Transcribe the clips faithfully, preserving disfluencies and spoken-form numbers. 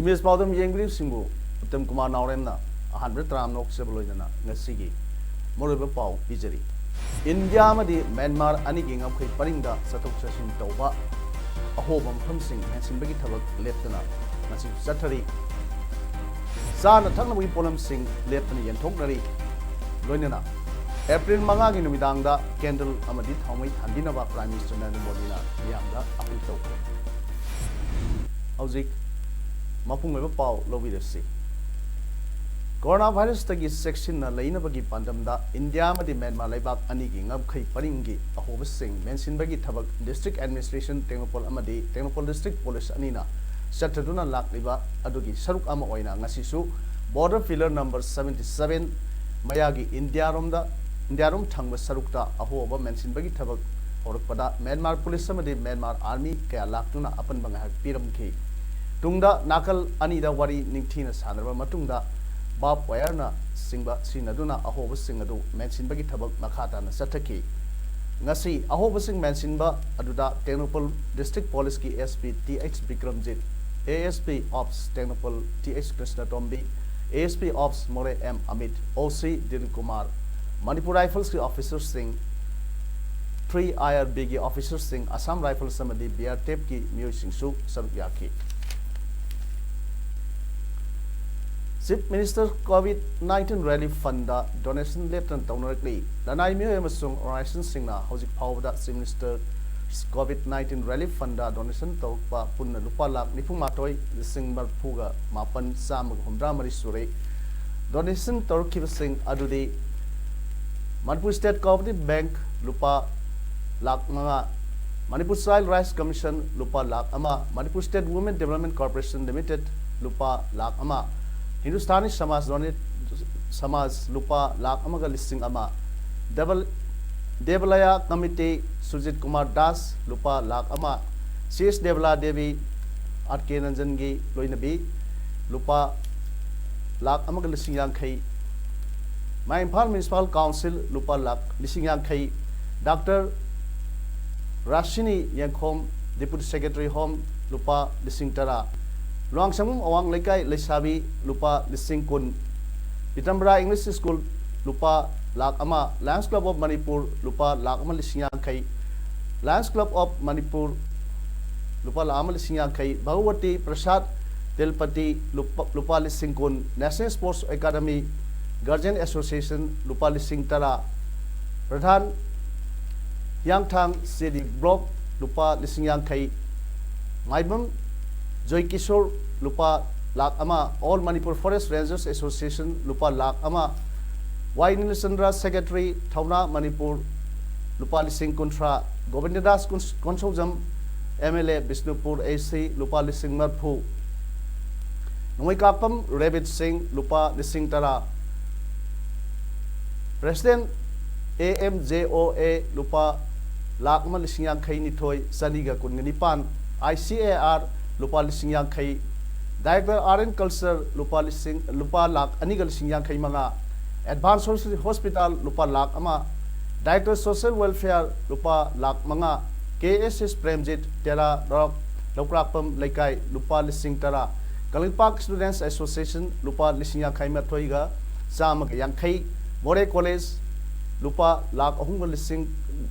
Image ꯄꯥꯎꯗꯝ ꯌꯦꯡꯕꯤꯔꯤꯕꯁꯤꯡꯕꯨ Uttam Kumar ꯅꯥꯎꯔꯦꯝꯅ ꯑꯍꯥꯟꯕꯗ ꯇꯔꯥꯝꯅ ꯑꯣꯛꯆꯕ ꯂꯣꯏꯅꯅ ꯉꯁꯤꯒꯤ ꯃꯔꯨꯑꯣꯏꯕ ꯄꯥꯎ ꯄꯤꯖꯔꯤ꯫ ꯏꯟꯗꯤꯌꯥ ꯑꯃꯗꯤ ꯃ꯭ꯌꯥꯟꯃꯥꯔ ꯑꯅꯤꯒꯤ ꯉꯝꯈꯩ ꯄꯔꯤꯡꯗ ꯆꯠꯊꯣꯛ ꯆꯠꯁꯤꯟ ꯇꯧꯕ ꯑꯍꯣꯕ ꯃꯐꯝꯁꯤꯡ ꯃꯦꯟꯁꯤꯟꯕꯒꯤ ꯊꯕꯛ ꯂꯦꯞꯇꯅ ꯉꯁꯤ ꯆꯠꯊꯔꯤ꯫ ꯆꯥꯅ ꯊꯛꯅꯕꯒꯤ ꯄꯣꯠꯂꯝꯁꯤꯡ ꯂꯦꯞꯇꯅ ꯌꯦꯟꯊꯣꯛꯅꯔꯤ꯫ ꯂꯣꯏꯅꯅ ꯑꯦꯄ꯭ꯔꯤꯜ ꯃꯉꯥꯒꯤ ꯅꯨꯃꯤꯗꯥꯡꯗ ꯀꯦꯟꯗꯜ ꯑꯃꯗꯤ ꯊꯥꯎꯃꯩ ꯊꯥꯟꯕꯤꯅꯕ ꯄ꯭ꯔꯥꯏꯝ ꯃꯤꯅꯤꯁꯇꯔ ꯅꯔꯦꯟꯗ꯭ꯔ ꯃꯣꯗꯤꯅ ꯃꯤꯌꯥꯝꯗ ꯑꯄꯤꯜ ꯇꯧꯈ꯭ꯔꯦ꯫ ꯍꯧꯖꯤꯛ ꯃꯄꯨꯡ ꯑꯣꯏꯕ ꯄꯥꯎ ꯂꯧꯕꯤꯔꯁꯤ꯫ ꯀꯣꯔꯣꯅꯥ ꯚꯥꯏꯔꯁꯇꯒꯤ ꯆꯦꯛꯁꯤꯟꯅ ꯂꯩꯅꯕꯒꯤ ꯄꯥꯟꯗꯝꯗ ꯏꯟꯗꯤꯌꯥ ꯑꯃꯗꯤ ꯃ꯭ꯌꯥꯟꯃꯥꯔ ꯂꯩꯕꯥꯛ ꯑꯅꯤꯒꯤ ꯉꯝꯈꯩ ꯄꯔꯤꯡꯒꯤ ꯑꯍꯣꯕꯁꯤꯡ ꯃꯦꯟꯁꯤꯟꯕꯒꯤ ꯊꯕꯛ ꯗꯤꯁꯇ꯭ꯔꯤꯛ ꯑꯦꯗꯃꯤꯅꯤꯁꯇ꯭ꯔꯦꯁꯟ ꯇꯦꯡꯅꯧꯄꯜ ꯑꯃꯗꯤ ꯇꯦꯡꯅꯧꯄꯜ ꯗꯤꯁꯇ꯭ꯔꯤꯛ ꯄꯨꯂꯤꯁ ꯑꯅꯤꯅ ꯆꯠꯊꯗꯨꯅ ꯂꯥꯛꯂꯤꯕ ꯑꯗꯨꯒꯤ ꯁꯔꯨꯛ ꯑꯃ ꯑꯣꯏꯅ ꯉꯁꯤꯁꯨ border pillar number seventy seven ꯃꯌꯥꯒꯤ ꯏꯟꯗꯤꯌꯥꯔꯣꯝꯗ, ꯏꯟꯗꯤꯌꯥꯔꯣꯝ ꯊꯪꯕ ꯁꯔꯨꯛꯇ ꯑꯍꯣꯕ ꯃꯦꯟꯁꯤꯟꯕꯒꯤ ꯊꯕꯛ ꯍꯧꯔꯛꯄꯗ ꯃ꯭ꯌꯥꯟꯃꯥꯔ ꯄꯨꯂꯤꯁ ꯑꯃꯗꯤ ꯃ꯭ꯌꯥꯟꯃꯥꯔ ꯑꯥꯔꯃꯤ ꯀꯌꯥ ꯂꯥꯛꯇꯨꯅ ꯑꯄꯟꯕ ꯉꯥꯏꯍꯥꯛ ꯄꯤꯔꯝꯈꯤ꯫ ꯇꯨꯡꯗ ꯅꯥꯀꯜ ꯑꯅꯤꯗ ꯋꯥꯔꯤ ꯅꯤꯡꯊꯤꯅ ꯁꯥꯟꯅꯔꯕ ꯃꯇꯨꯡꯗ ꯕꯥꯔꯕ ꯋꯥꯌꯔꯅ ꯆꯤꯡꯕ ꯁꯤꯖꯤꯟꯅꯗꯨꯅ ꯑꯍꯣꯕꯁꯤꯡ ꯑꯗꯨ ꯃꯦꯟꯁꯤꯟꯕꯒꯤ ꯊꯕꯛ ꯃꯈꯥ ꯇꯥꯅ ꯆꯠꯊꯈꯤ꯫ ꯉꯁꯤ ꯑꯍꯣꯕꯁꯤꯡ ꯃꯦꯟꯁꯤꯟꯕ ꯑꯗꯨꯗ ꯇꯦꯡꯅꯧꯄꯜ ꯗꯤꯁꯇ꯭ꯔꯤꯛ ꯄꯨꯂꯤꯁꯀꯤ S P T H Bikramjit, A S P ops Tengnoupal T H Krishnatombi, A S P ops Moreh M Amit, O C Din Kumar, Manipur ꯔꯥꯏꯐꯜꯁꯀꯤ ꯑꯣꯐꯤꯁꯔꯁꯤꯡ, ꯊ꯭ꯔꯤ ꯑꯥꯏ ꯑꯥꯔ ꯕꯤꯒꯤ ꯑꯣꯐꯤꯁꯔꯁꯤꯡ, ꯑꯁꯥꯝ ꯔꯥꯏꯐꯜꯁ ꯑꯃꯗꯤ ꯕꯤ ꯑꯥꯔ ꯇꯤ ꯑꯦꯐꯀꯤ ꯃꯤꯑꯣꯏꯁꯤꯡꯁꯨ ꯁꯔꯨꯛ ꯌꯥꯈꯤ꯫ Chief minister covid nineteen relief fund donation ꯂꯦꯞꯇꯅ ꯇꯧꯅꯔꯛꯂꯤ꯫ ꯂꯅꯥꯏ ꯃꯤꯑꯣꯏ ꯑꯃꯁꯨꯡ ꯑꯣꯔꯒꯅꯥꯏꯖꯦꯁꯟꯁꯤꯡꯅ ꯍꯧꯖꯤꯛ ꯐꯥꯎꯕꯗ chief minister covid nineteen relief fund donation ꯇꯧꯔꯛꯄ ꯄꯨꯟꯅ ꯂꯨꯄꯥ ꯂꯥꯈ ꯅꯤꯐꯨ ꯃꯥꯊꯣꯏ ꯂꯤꯁꯤꯡ ꯃꯔꯤꯐꯨꯒ ꯃꯥꯄꯟ ꯆꯥꯝꯃꯒ ꯍꯨꯝꯗ꯭ꯔꯥ ꯃꯔꯤ ꯁꯨꯔꯦ꯫ ꯗꯣꯅꯦꯁꯟ ꯇꯧꯔꯛꯈꯤꯕꯁꯤꯡ ꯑꯗꯨꯗꯤ ꯃꯅꯤꯄꯨꯔ ꯁ꯭ꯇꯦꯠ ꯀꯣꯑꯣꯄꯔꯦꯇꯤꯚ ꯕꯦꯡꯛ ꯂꯨꯄꯥ ꯂꯥꯈ ꯃꯉꯥ, ꯃꯅꯤꯄꯨꯔ ꯆꯥꯏꯜ ꯔꯥꯏꯠꯁ ꯀꯃꯤꯁꯟ ꯂꯨꯄꯥ ꯂꯥꯈ ꯑꯃ, Manipur state women development corporation limited ꯂꯨꯄꯥ ꯂꯥꯈ ꯑꯃ, ꯍꯤꯟꯗꯨꯁꯇꯥꯅꯤ ꯁꯃꯥꯖ ꯗꯣꯅꯦꯠ ꯁꯃꯥꯖ ꯂꯨꯄꯥ ꯂꯥꯈ ꯑꯃꯒ ꯂꯤꯁꯤꯡ ꯑꯃ, ꯗꯦꯕꯜ-, ꯗꯦꯕꯂꯌꯥ ꯀꯃꯤꯇꯤ ꯁꯨꯖꯤꯠ ꯀꯨꯃꯥꯔ ꯗꯥꯁ ꯂꯨꯄꯥ ꯂꯥꯈ ꯑꯃ, ꯁꯤ ꯑꯦꯁ ꯗꯦꯕꯂꯥ ꯗꯦꯕꯤ ꯑꯥꯔ ꯀꯦ ꯅꯟꯖꯟꯒꯤ ꯂꯣꯏꯅꯕꯤ ꯂꯨꯄꯥ ꯂꯥꯈ ꯑꯃꯒ ꯂꯤꯁꯤꯡ ꯌꯥꯡꯈꯩ, ꯃꯌꯥꯏ ꯏꯝꯐꯥꯜ ꯃ꯭ꯌꯨꯅꯤꯁꯤꯄꯥꯜ ꯀꯥꯎꯟꯁꯤꯜ ꯂꯨꯄꯥ ꯂꯥꯈ ꯂꯤꯁꯤꯡ ꯌꯥꯡꯈꯩ, ꯗꯥꯛꯇꯔ ꯔꯥꯁꯤꯅꯤ ꯌꯦꯡꯈꯣꯝ, ꯗꯤꯄꯨꯇꯤ ꯁꯦꯀ꯭ꯔꯦꯇꯔꯤ ꯍꯣꯝ, ꯂꯨꯄꯥ ꯂꯤꯁꯤꯡ ꯇꯔꯥ, ꯂꯨꯋꯥꯡꯁꯪꯕꯝ ꯑꯋꯥꯡ ꯂꯩꯀꯥꯏ ꯂꯩꯁꯥꯕꯤ ꯂꯨꯄꯥ ꯂꯤꯁꯤꯡ ꯀꯨꯟ, ꯄꯤꯇꯝꯕꯔꯥ ꯏꯪꯂꯤꯁ ꯁ꯭ꯀꯨꯜ ꯂꯨꯄꯥ ꯂꯥꯈ ꯑꯃ, ꯂꯥꯌꯟꯁ ꯀ꯭ꯂꯕ ꯑꯣꯐ ꯃꯅꯤꯄꯨꯔ ꯂꯨꯄꯥ ꯂꯥꯈ ꯑꯃ ꯂꯤꯁꯤꯡ ꯌꯥꯡꯈꯩ, ꯂꯥꯌꯟꯁ ꯀ꯭ꯂꯕ ꯑꯣꯐ ꯃꯅꯤꯄꯨꯔ ꯂꯨꯄꯥ ꯂꯥꯈ ꯑꯃ ꯂꯤꯁꯤꯡ ꯌꯥꯡꯈꯩ, ꯚꯒꯋꯇꯤ ꯄ꯭ꯔꯁꯥꯗ ꯇꯦꯜꯄꯇꯤ ꯂꯨꯄꯥ, ꯂꯨꯄꯥ ꯂꯤꯁꯤꯡ ꯀꯨꯟ, ꯅꯦꯁꯅꯦꯜ ꯁ꯭ꯄꯣꯔꯠꯁ ꯑꯦꯀꯥꯗꯃꯤ ꯒꯥꯔꯖꯤꯌꯟ ꯑꯦꯁꯣꯁꯤꯌꯦꯁꯟ ꯂꯨꯄꯥ ꯂꯤꯁꯤꯡ ꯇꯔꯥ, ꯄ꯭ꯔꯙꯥꯟ ꯍꯤꯌꯥꯡꯊꯥꯡ ꯁꯤꯗꯤ ꯕ꯭ꯂꯣꯛ ꯂꯨꯄꯥ ꯂꯤꯁꯤꯡ ꯌꯥꯡꯈꯩ, ꯃꯥꯏꯕꯝ ꯖꯣꯏꯀꯤꯁꯣꯔ ꯂꯨꯄꯥ ꯂꯥꯈ ꯑꯃ, all Manipur forest rangers association ꯂꯨꯄꯥ ꯂꯥꯈ ꯑꯃ, ꯋꯥꯏ ꯅꯤꯂꯆꯟꯗ꯭ꯔ ꯁꯦꯀ꯭ꯔꯦꯇꯔꯤ ꯊꯧꯅꯥ ꯃꯅꯤꯄꯨꯔ ꯂꯨꯄꯥ ꯂꯤꯁꯤꯡ ꯀꯨꯟꯊ꯭ꯔꯥ, ꯒꯣꯕꯤꯟꯗꯗꯥꯁ ꯀꯨꯟ-, ꯀꯣꯟꯁꯧꯖꯝ ꯑꯦꯝ ꯑꯦꯜ ꯑꯦ ꯕꯤꯁꯅꯨꯄꯨꯔ ꯑꯦ ꯁꯤ ꯂꯨꯄꯥ ꯂꯤꯁꯤꯡ ꯃꯔꯐꯨ, ꯅꯣꯡꯃꯩꯀꯥꯞꯄꯝ ꯔꯦꯕꯤꯠ ꯁꯤꯡ ꯂꯨꯄꯥ ꯂꯤꯁꯤꯡ ꯇꯔꯥ, ꯄ꯭ꯔꯦꯁꯤꯗꯦꯟꯠ ꯑꯦ ꯑꯦꯝ ꯖꯦ ꯑꯣ ꯑꯦ ꯂꯨꯄꯥ ꯂꯥꯈ ꯑꯃ ꯂꯤꯁꯤꯡ ꯌꯥꯡꯈꯩ ꯅꯤꯊꯣꯏ ꯆꯅꯤꯒ ꯀꯨꯟꯒ ꯅꯤꯄꯥꯟ, ꯑꯥꯏ ꯁꯤ ꯑꯦ ꯑꯥꯔ ꯂꯨꯄꯥ ꯂꯤꯁꯤꯡ ꯌꯥꯡꯈꯩ, ꯗꯥꯏꯔꯦꯛꯇꯔ ꯑꯥꯔꯠ ꯑꯦꯟ ꯀꯜꯆꯔ ꯂꯨꯄꯥ ꯂꯤꯁꯤꯡ, ꯂꯨꯄꯥ ꯂꯥꯈ ꯑꯅꯤꯒ ꯂꯤꯁꯤꯡ ꯌꯥꯡꯈꯩ ꯃꯉꯥ, ꯑꯦꯗꯚꯥꯟꯁ ꯍꯣꯁ-, ꯍꯣꯁꯄꯤꯇꯥꯜ ꯂꯨꯄꯥ ꯂꯥꯈ ꯑꯃ, ꯗꯥꯏꯔꯦꯛꯇꯔ ꯁꯣꯁꯤꯌꯦꯜ ꯋꯦꯜꯐꯤꯌꯥꯔ ꯂꯨꯄꯥ ꯂꯥꯈ ꯃꯉꯥ, ꯀꯦ ꯑꯦꯁ ꯑꯦꯁ ꯄ꯭ꯔꯦꯝꯖꯤꯠ ꯇꯦꯔꯥ ꯂꯧꯔꯥꯛ-, ꯂꯧꯀ꯭ꯔꯥꯛꯄꯝ ꯂꯩꯀꯥꯏ ꯂꯨꯄꯥ ꯂꯤꯁꯤꯡ ꯇꯔꯥ, ꯀꯪꯂꯩꯄꯥꯛ ꯁ꯭ꯇꯨꯗꯦꯟꯠꯁ ꯑꯦꯁꯣꯁꯤꯌꯦꯁꯟ ꯂꯨꯄꯥ ꯂꯤꯁꯤꯡ ꯌꯥꯡꯈꯩ ꯃꯥꯊꯣꯏꯒ ꯆꯥꯝꯃꯒ ꯌꯥꯡꯈꯩ, ꯃꯣꯔꯦ ꯀꯣꯂꯦꯖ ꯂꯨꯄꯥ ꯂꯥꯈ ꯑꯍꯨꯝꯒ ꯂꯤꯁꯤꯡ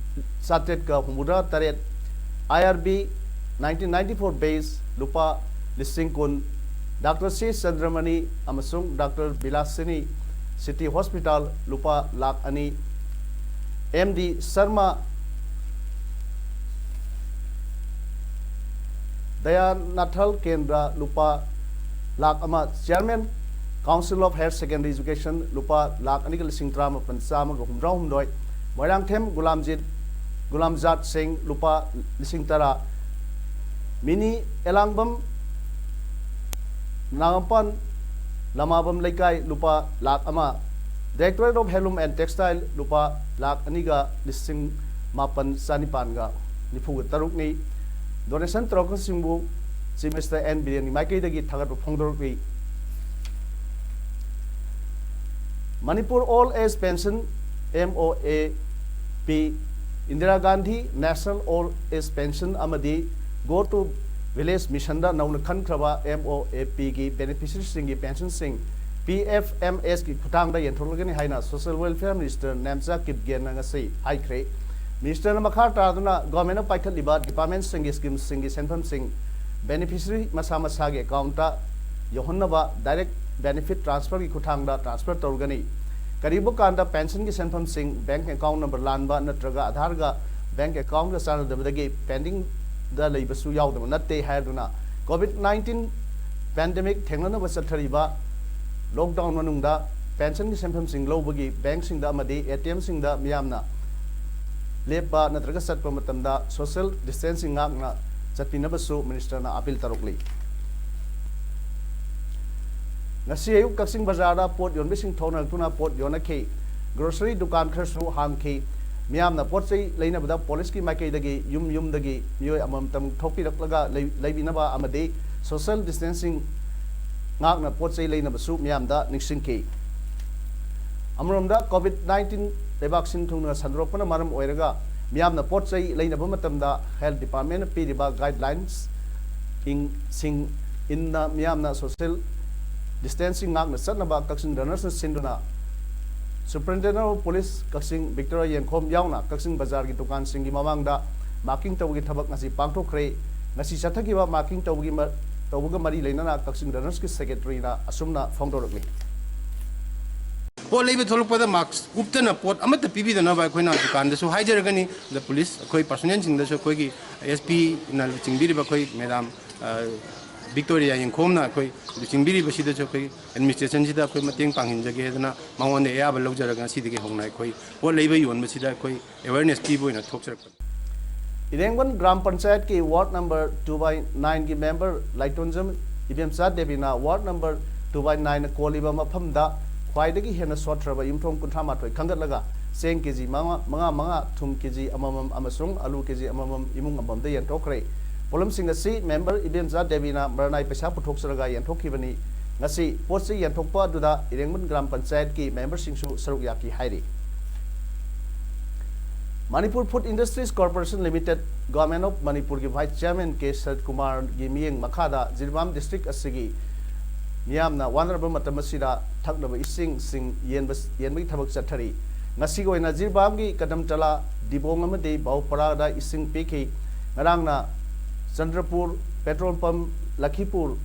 ꯆꯥꯇ꯭ꯔꯦꯠꯀ ꯍꯨꯝꯐꯨꯇꯔꯥ ꯇꯔꯦꯠ, I R B nineteen ninety-four batch ꯂꯨꯄꯥ ꯂꯤꯁꯤꯡ ꯀꯨꯟ, ꯗꯥꯛꯇꯔ ꯁꯤ ꯆꯟꯗ꯭ꯔꯃꯅꯤ ꯑꯃꯁꯨꯡ ꯗꯥꯛꯇꯔ ꯕꯤꯂꯥꯁꯤꯅꯤ ꯁꯤꯇꯤ ꯍꯣꯁꯄꯤꯇꯥꯜ ꯂꯨꯄꯥ ꯂꯥꯈ ꯑꯅꯤ, ꯑꯦꯝ ꯗꯤ ꯁꯔꯃ ꯗꯌꯥꯅꯥꯊꯜ ꯀꯦꯟꯗ꯭ꯔ ꯂꯨꯄꯥ ꯂꯥꯈ ꯑꯃ, chairman council of higher secondary education ꯂꯨꯄꯥ ꯂꯥꯈ ꯑꯅꯤꯒ ꯂꯤꯁꯤꯡ ꯇꯔꯥꯃꯥꯄꯟ ꯆꯥꯝꯃꯒ ꯍꯨꯝꯐꯨꯇꯔꯥꯍꯨꯝꯗꯣꯏ, ꯃꯣꯏꯔꯥꯡꯊꯦꯝ ꯒꯨꯂꯥꯝꯖꯤꯠ ꯒꯨꯂꯥꯝꯖꯥꯠ ꯁꯤꯡ, ꯂꯨꯄꯥ ꯂꯤꯁꯤꯡ ꯇꯔꯥ, ꯃꯤꯅꯤ ꯑꯦꯂꯥꯡꯕꯝ, ꯅꯥꯒꯥꯃꯄꯥꯟ ꯂꯃꯥꯕꯝ ꯂꯩꯀꯥꯏ, ꯂꯨꯄꯥ ꯂꯥꯈ ꯑꯃ, Directorate of Handloom and Textile, ꯂꯨꯄꯥ ꯂꯥꯈ ꯑꯅꯤꯒ ꯂꯤꯁꯤꯡ ꯃꯥꯄꯟ ꯆꯅꯤꯄꯥꯟꯒ ꯅꯤꯐꯨꯒ ꯇꯔꯨꯛꯅꯤ꯫ Donation ꯇꯧꯔꯛꯄꯁꯤꯡꯕꯨ Chief Minister ꯑꯦꯟ ꯕꯤꯔꯦꯟꯒꯤ ꯃꯥꯏꯀꯩꯗꯒꯤ ꯊꯥꯒꯠꯄ ꯐꯣꯡꯗꯣꯔꯛꯂꯤ꯫ Manipur Old Age Pension, M O A P, Indira Gandhi National Old Age Pension ꯑꯃꯗꯤ Go to Village Mission ꯗ ꯅꯧꯅ ꯈꯟꯈ꯭ꯔꯕ M O A P ꯒꯤ beneficiary ꯁꯤꯡꯒꯤ pension ꯁꯤꯡ P F M S ꯀꯤ ꯈꯨꯠꯊꯥꯡꯗ ꯌꯦꯟꯊꯣꯛꯂꯒꯅꯤ ꯍꯥꯏꯅ Social Welfare Minister ꯅꯦꯝꯆꯥ ꯀꯤꯞꯒꯦꯟꯅ ꯉꯁꯤ ꯍꯥꯏꯈ꯭ꯔꯦ꯫ Minister ꯅ ꯃꯈꯥ ꯇꯥꯗꯨꯅ government ꯅ ꯄꯥꯏꯈꯠꯂꯤꯕ department ꯁꯤꯡꯒꯤ scheme ꯁꯤꯡꯒꯤ ꯁꯦꯟꯐꯝꯁꯤꯡ beneficiary ꯃꯁꯥ ꯃꯁꯥꯒꯤ account ꯇ ꯌꯧꯍꯟꯅꯕ direct benefit transfer ꯒꯤ ꯈꯨꯠꯊꯥꯡꯗ transfer ꯇꯧꯔꯒꯅꯤ꯫ ꯀꯔꯤꯒꯨꯝꯕ ꯀꯥꯟꯗ pension ꯒꯤ ꯁꯦꯟꯐꯝꯁꯤꯡ bank account number ꯂꯥꯟꯕ ꯅꯠꯇ꯭ꯔꯒ Aadhaar ꯒ bank account ꯒ ꯆꯥꯟꯅꯗꯕꯗꯒꯤ pending ꯗ ꯂꯩꯕꯁꯨ ꯌꯥꯎꯗꯕ ꯅꯠꯇꯦ ꯍꯥꯏꯗꯨꯅ, COVID nineteen pandemic ꯊꯦꯡꯅꯅꯕ ꯆꯠꯊꯔꯤꯕ lockdown ꯃꯅꯨꯡꯗ pension ꯒꯤ ꯁꯦꯟꯐꯝꯁꯤꯡ ꯂꯧꯕꯒꯤ bank ꯁꯤꯡꯗ ꯑꯃꯗꯤ A T M ꯁꯤꯡꯗ ꯃꯤꯌꯥꯝꯅ ꯂꯦꯞꯄ ꯅꯠꯇ꯭ꯔꯒ ꯆꯠꯄ ꯃꯇꯝꯗ social distancing ꯉꯥꯛꯅ ꯆꯠꯄꯤꯅꯕꯁꯨ minister ꯅ appeal ꯇꯧꯔꯛꯂꯤ꯫ ꯉꯁꯤ ꯑꯌꯨꯛ ꯀꯛꯆꯤꯡ ꯕꯖꯥꯔꯗ ꯄꯣꯠ ꯌꯣꯟꯕꯁꯤꯡ ꯊꯣꯛꯅꯔꯛꯇꯨꯅ ꯄꯣꯠ ꯌꯣꯟꯅꯈꯤ꯫ Grocery ꯗꯨꯀꯥꯟ ꯈꯔꯁꯨ ꯍꯥꯡꯈꯤ꯫ ꯃꯤꯌꯥꯝꯅ ꯄꯣꯠ ꯆꯩ ꯂꯩꯅꯕꯗ police ꯀꯤ ꯃꯥꯏꯀꯩꯗꯒꯤ ꯌꯨꯝ ꯌꯨꯝꯗꯒꯤ ꯃꯤꯑꯣꯏ ꯑꯃꯃꯝꯇꯪ ꯊꯣꯛꯄꯤꯔꯛꯂꯒ ꯂꯩ-, ꯂꯩꯕꯤꯅꯕ ꯑꯃꯗꯤ social distancing ꯉꯥꯛꯅ ꯄꯣꯠ ꯆꯩ ꯂꯩꯅꯕꯁꯨ ꯃꯤꯌꯥꯝꯗ ꯅꯤꯡꯁꯤꯡꯈꯤ꯫ ꯑꯃꯔꯣꯝꯗ, COVID nineteen ꯂꯩꯕꯥꯛ ꯁꯤꯟ ꯊꯨꯡꯅ ꯁꯟꯗꯣꯔꯛꯄꯅ ꯃꯔꯝ ꯑꯣꯏꯔꯒ ꯃꯤꯌꯥꯝꯅ ꯄꯣꯠ ꯆꯩ ꯂꯩꯅꯕ ꯃꯇꯝꯗ health department ꯅ ꯄꯤꯔꯤꯕ guidelines ꯏꯪ-, ꯁꯤꯡ ꯏꯟꯅ ꯃꯤꯌꯥꯝꯅ social distancing ꯉꯥꯛꯅ ꯆꯠꯅꯕ ꯀꯛꯆꯤꯡ runners ꯅ ꯁꯤꯟꯗꯨꯅ Superintendent of Police Kakching Victoria ꯌꯦꯡꯈꯣꯝ ꯌꯥꯎꯅ ꯀꯛꯆꯤꯡ ꯕꯖꯥꯔꯒꯤ ꯗꯨꯀꯥꯟꯁꯤꯡꯒꯤ ꯃꯃꯥꯡꯗ marking ꯇꯧꯕꯒꯤ ꯊꯕꯛ ꯉꯁꯤ ꯄꯥꯡꯊꯣꯛꯈ꯭ꯔꯦ꯫ ꯉꯁꯤ ꯆꯠꯊꯈꯤꯕ marking ꯇꯧꯕꯒꯤ ꯃ-, ꯇꯧꯕꯒ ꯃꯔꯤ ꯂꯩꯅꯅ ꯀꯛꯆꯤꯡ runners ꯀꯤ secretary ꯅ ꯑꯁꯨꯝꯅ ꯐꯣꯡꯗꯣꯔꯛꯂꯤ꯫ ꯄꯣꯠ ꯂꯩꯕ ꯊꯣꯛꯂꯛꯄꯗ mask ꯎꯞꯇꯅ ꯄꯣꯠ ꯑꯃꯠꯇ ꯄꯤꯕꯤꯗꯅꯕ ꯑꯩꯈꯣꯏꯅ ꯗꯨꯀꯥꯟꯗꯁꯨ ꯍꯥꯏꯖꯔꯒꯅꯤ꯫ ꯑꯗ police, ꯑꯩꯈꯣꯏ personnel ꯁꯤꯡꯗꯁꯨ, ꯑꯩꯈꯣꯏꯒꯤ S P ꯅ ꯂꯨꯆꯤꯡꯕꯤꯔꯤꯕ ꯑꯩꯈꯣꯏ madam, ꯑ, ꯕꯤꯛꯇꯣꯔꯤꯌꯥ ꯌꯦꯡꯈꯣꯝꯅ ꯑꯩꯈꯣꯏ ꯂꯨꯆꯤꯡꯕꯤꯔꯤꯕꯁꯤꯗꯁꯨ ꯑꯩꯈꯣꯏ ꯑꯦꯗꯃꯤꯅꯤꯁꯇ꯭ꯔꯦꯁꯟꯁꯤꯗ ꯑꯩꯈꯣꯏ ꯃꯇꯦꯡ ꯄꯥꯡꯍꯟꯖꯒꯦ ꯍꯥꯏꯗꯅ ꯃꯉꯣꯟꯗ ꯑꯌꯥꯕ ꯂꯧꯖꯔꯒ ꯉꯁꯤꯗꯒꯤ ꯍꯧꯅ ꯑꯩꯈꯣꯏ ꯄꯣꯠ ꯂꯩꯕ ꯌꯣꯟꯕꯁꯤꯗ ꯑꯩꯈꯣꯏ ꯑꯦꯋꯦꯔꯅꯦꯁ ꯄꯤꯕ ꯑꯣꯏꯅ ꯊꯣꯛꯆꯔꯛꯄꯅꯤ꯫ ꯏꯔꯦꯡꯕꯟ ꯒ꯭ꯔꯥꯝ ꯄꯟꯆꯥꯌꯠꯀꯤ ward number two by nine ꯒꯤ ꯃꯦꯝꯕꯔ ꯂꯥꯏꯇꯣꯟꯖꯝ ꯏꯕꯦꯝꯆꯥ ꯗꯦꯕꯤꯅ ward number two by nine ꯀꯣꯜꯂꯤꯕ ꯃꯐꯝꯗ ꯈ꯭ꯋꯥꯏꯗꯒꯤ ꯍꯦꯟꯅ ꯁꯣꯠꯊ꯭ꯔꯕ ꯌꯨꯝꯊꯣꯡ ꯀꯨꯟꯊ꯭ꯔꯥ ꯃꯥꯊꯣꯏ ꯈꯟꯒꯠꯂꯒ ꯆꯦꯡ ꯀꯦꯖꯤ ꯃꯉꯥ ꯃꯉꯥ, ꯊꯨꯝ ꯀꯦꯖꯤ ꯑꯃꯃꯝ ꯑꯃꯁꯨꯡ ꯑꯂꯨ ꯀꯦꯖꯤ ꯑꯃꯃꯝ ꯏꯃꯨꯡ ꯑꯃꯃꯝꯗ ꯌꯦꯟꯊꯣꯛꯈ꯭ꯔꯦ꯫ ꯄꯣꯠꯂꯝꯁꯤꯡ ꯑꯁꯤ ꯃꯦꯝꯕꯔ ꯏꯕꯦꯝꯆꯥ ꯗꯦꯕꯤꯅ ꯃꯔꯅꯥꯏ ꯄꯩꯁꯥ ꯄꯨꯊꯣꯛꯆꯔꯒ ꯌꯦꯟꯊꯣꯛꯈꯤꯕꯅꯤ꯫ ꯉꯁꯤ ꯄꯣꯠ ꯆꯩ ꯌꯦꯟꯊꯣꯛꯄ ꯑꯗꯨꯗ ꯏꯔꯦꯡꯕꯟ ꯒ꯭ꯔꯥꯝ ꯄꯟꯆꯥꯌꯠꯀꯤ ꯃꯦꯝꯕꯔꯁꯤꯡꯁꯨ ꯁꯔꯨꯛ ꯌꯥꯈꯤ ꯍꯥꯏꯔꯤ꯫ Manipur food industries corporation limited, government of ꯃꯅꯤꯄꯨꯔꯒꯤ ꯚꯥꯏꯁ ꯆꯤꯌꯥꯔꯃꯦꯟ ꯀꯦ ꯁꯔꯠ ꯀꯨꯃꯥꯔꯒꯤ ꯃꯤꯠꯌꯦꯡ ꯃꯈꯥꯗ ꯖꯤꯔꯤꯕꯥꯝ ꯗꯤꯁꯇ꯭ꯔꯤꯛ ꯑꯁꯤꯒꯤ ꯃꯤꯌꯥꯝꯅ ꯋꯥꯅꯔꯕ ꯃꯇꯝ ꯑꯁꯤꯗ ꯊꯛꯅꯕ ꯏꯁꯤꯡꯁꯤꯡ ꯌꯦꯟꯕ, ꯌꯦꯟꯕꯒꯤ ꯊꯕꯛ ꯆꯠꯊꯔꯤ꯫ ꯉꯁꯤꯒꯤ ꯑꯣꯏꯅ ꯖꯤꯔꯤꯕꯥꯝꯒꯤ ꯀꯗꯝꯇꯂꯥ, ꯗꯤꯕꯣꯡ ꯑꯃꯗꯤ ꯕꯥꯎꯄꯔꯥꯗ ꯏꯁꯤꯡ ꯄꯤꯈꯤ꯫ ꯉꯔꯥꯡꯅ ꯆꯟꯗ꯭ꯔꯄꯨꯔ, ꯄꯦꯇ꯭ꯔꯣꯜ ꯄꯝ, ꯂꯈꯤꯄꯨꯔ,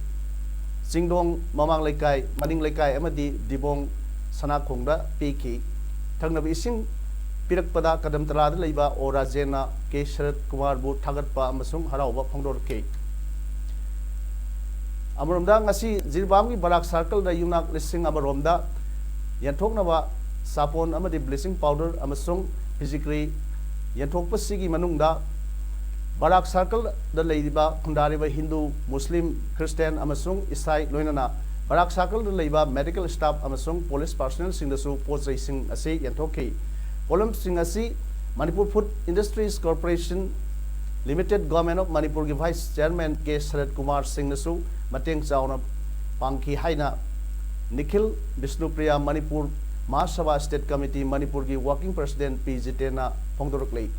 ꯆꯤꯡꯗꯣꯡ ꯃꯃꯥꯡ ꯂꯩꯀꯥꯏ, ꯃꯅꯤꯡ ꯂꯩꯀꯥꯏ ꯑꯃꯗꯤ ꯗꯤꯕꯣꯡ ꯁꯅꯥꯈꯣꯡꯗ ꯄꯤꯈꯤ꯫ ꯊꯛꯅꯕ ꯏꯁꯤꯡ ꯄꯤꯔꯛꯄꯗ ꯀꯗꯝꯇꯂꯥꯗ ꯂꯩꯕ ꯑꯣ ꯔꯥꯖꯦꯟꯅ ꯀꯦ ꯁꯔꯠ ꯀꯨꯃꯥꯔꯕꯨ ꯊꯥꯒꯠꯄ ꯑꯃꯁꯨꯡ ꯍꯔꯥꯎꯕ ꯐꯣꯡꯗꯣꯔꯛꯈꯤ꯫ ꯑꯃꯔꯣꯝꯗ ꯉꯁꯤ ꯖꯤꯔꯤꯕꯥꯝꯒꯤ ꯕꯔꯥꯛ ꯁꯥꯔꯀꯜꯗ ꯌꯨꯝꯅꯥꯛ ꯂꯤꯁꯤꯡ ꯑꯃꯔꯣꯝꯗ ꯌꯦꯟꯊꯣꯛꯅꯕ ꯁꯥꯄꯣꯟ ꯑꯃꯗꯤ ꯕ꯭ꯂꯤꯆꯤꯡ ꯄꯥꯎꯗꯔ ꯑꯃꯁꯨꯡ ꯐꯤꯖꯤꯒ꯭ꯔꯤ ꯌꯦꯟꯊꯣꯛꯄꯁꯤꯒꯤ ꯃꯅꯨꯡꯗ ꯕꯔꯥꯛ ꯁꯥꯔꯀꯜꯗ ꯂꯩꯔꯤꯕ ꯈꯨꯟꯗꯥꯔꯤꯕ ꯍꯤꯟꯗꯨ, ꯃꯨꯁꯂꯤꯝ, ꯈ꯭ꯔꯤꯁꯇꯤꯌꯥꯟ ꯑꯃꯁꯨꯡ ꯏꯁꯥꯏ ꯂꯣꯏꯅꯅ ꯕꯔꯥꯛ ꯁꯥꯔꯀꯜꯗ ꯂꯩꯕ ꯃꯦꯗꯤꯀꯦꯜ ꯁ꯭ꯇꯥꯐ ꯑꯃꯁꯨꯡ ꯄꯨꯂꯤꯁ ꯄꯥꯔꯁꯣꯅꯦꯜꯁꯤꯡꯗꯁꯨ ꯄꯣꯠ ꯆꯩꯁꯤꯡ ꯑꯁꯤ ꯌꯦꯟꯊꯣꯛꯈꯤ꯫ ꯄꯣꯠꯂꯝꯁꯤꯡ ꯑꯁꯤ Manipur food industries corporation limited, government of ꯃꯅꯤꯄꯨꯔꯒꯤ ꯚꯥꯏꯁ ꯆꯤꯌꯥꯔꯃꯦꯟ ꯀꯦ ꯁꯔꯠ ꯀꯨꯃꯥꯔ ꯁꯤꯡꯅꯁꯨ ꯃꯇꯦꯡ ꯆꯥꯎꯅ ꯄꯥꯡꯈꯤ ꯍꯥꯏꯅ ꯅꯤꯈꯤꯜ ꯕꯤꯁꯅꯨꯄ꯭ꯔꯤꯌꯥ ꯃꯅꯤꯄꯨꯔ ꯃꯍꯥꯁꯚꯥ ꯁ꯭ꯇꯦꯠ ꯀꯃꯤꯇꯤ ꯃꯅꯤꯄꯨꯔꯒꯤ ꯋꯥꯔꯀꯤꯡ ꯄ꯭ꯔꯦꯁꯤꯗꯦꯟꯠ ꯄꯤ ꯖꯤꯇꯦꯟꯅ ꯐꯣꯡꯗꯣꯔꯛꯂꯤ꯫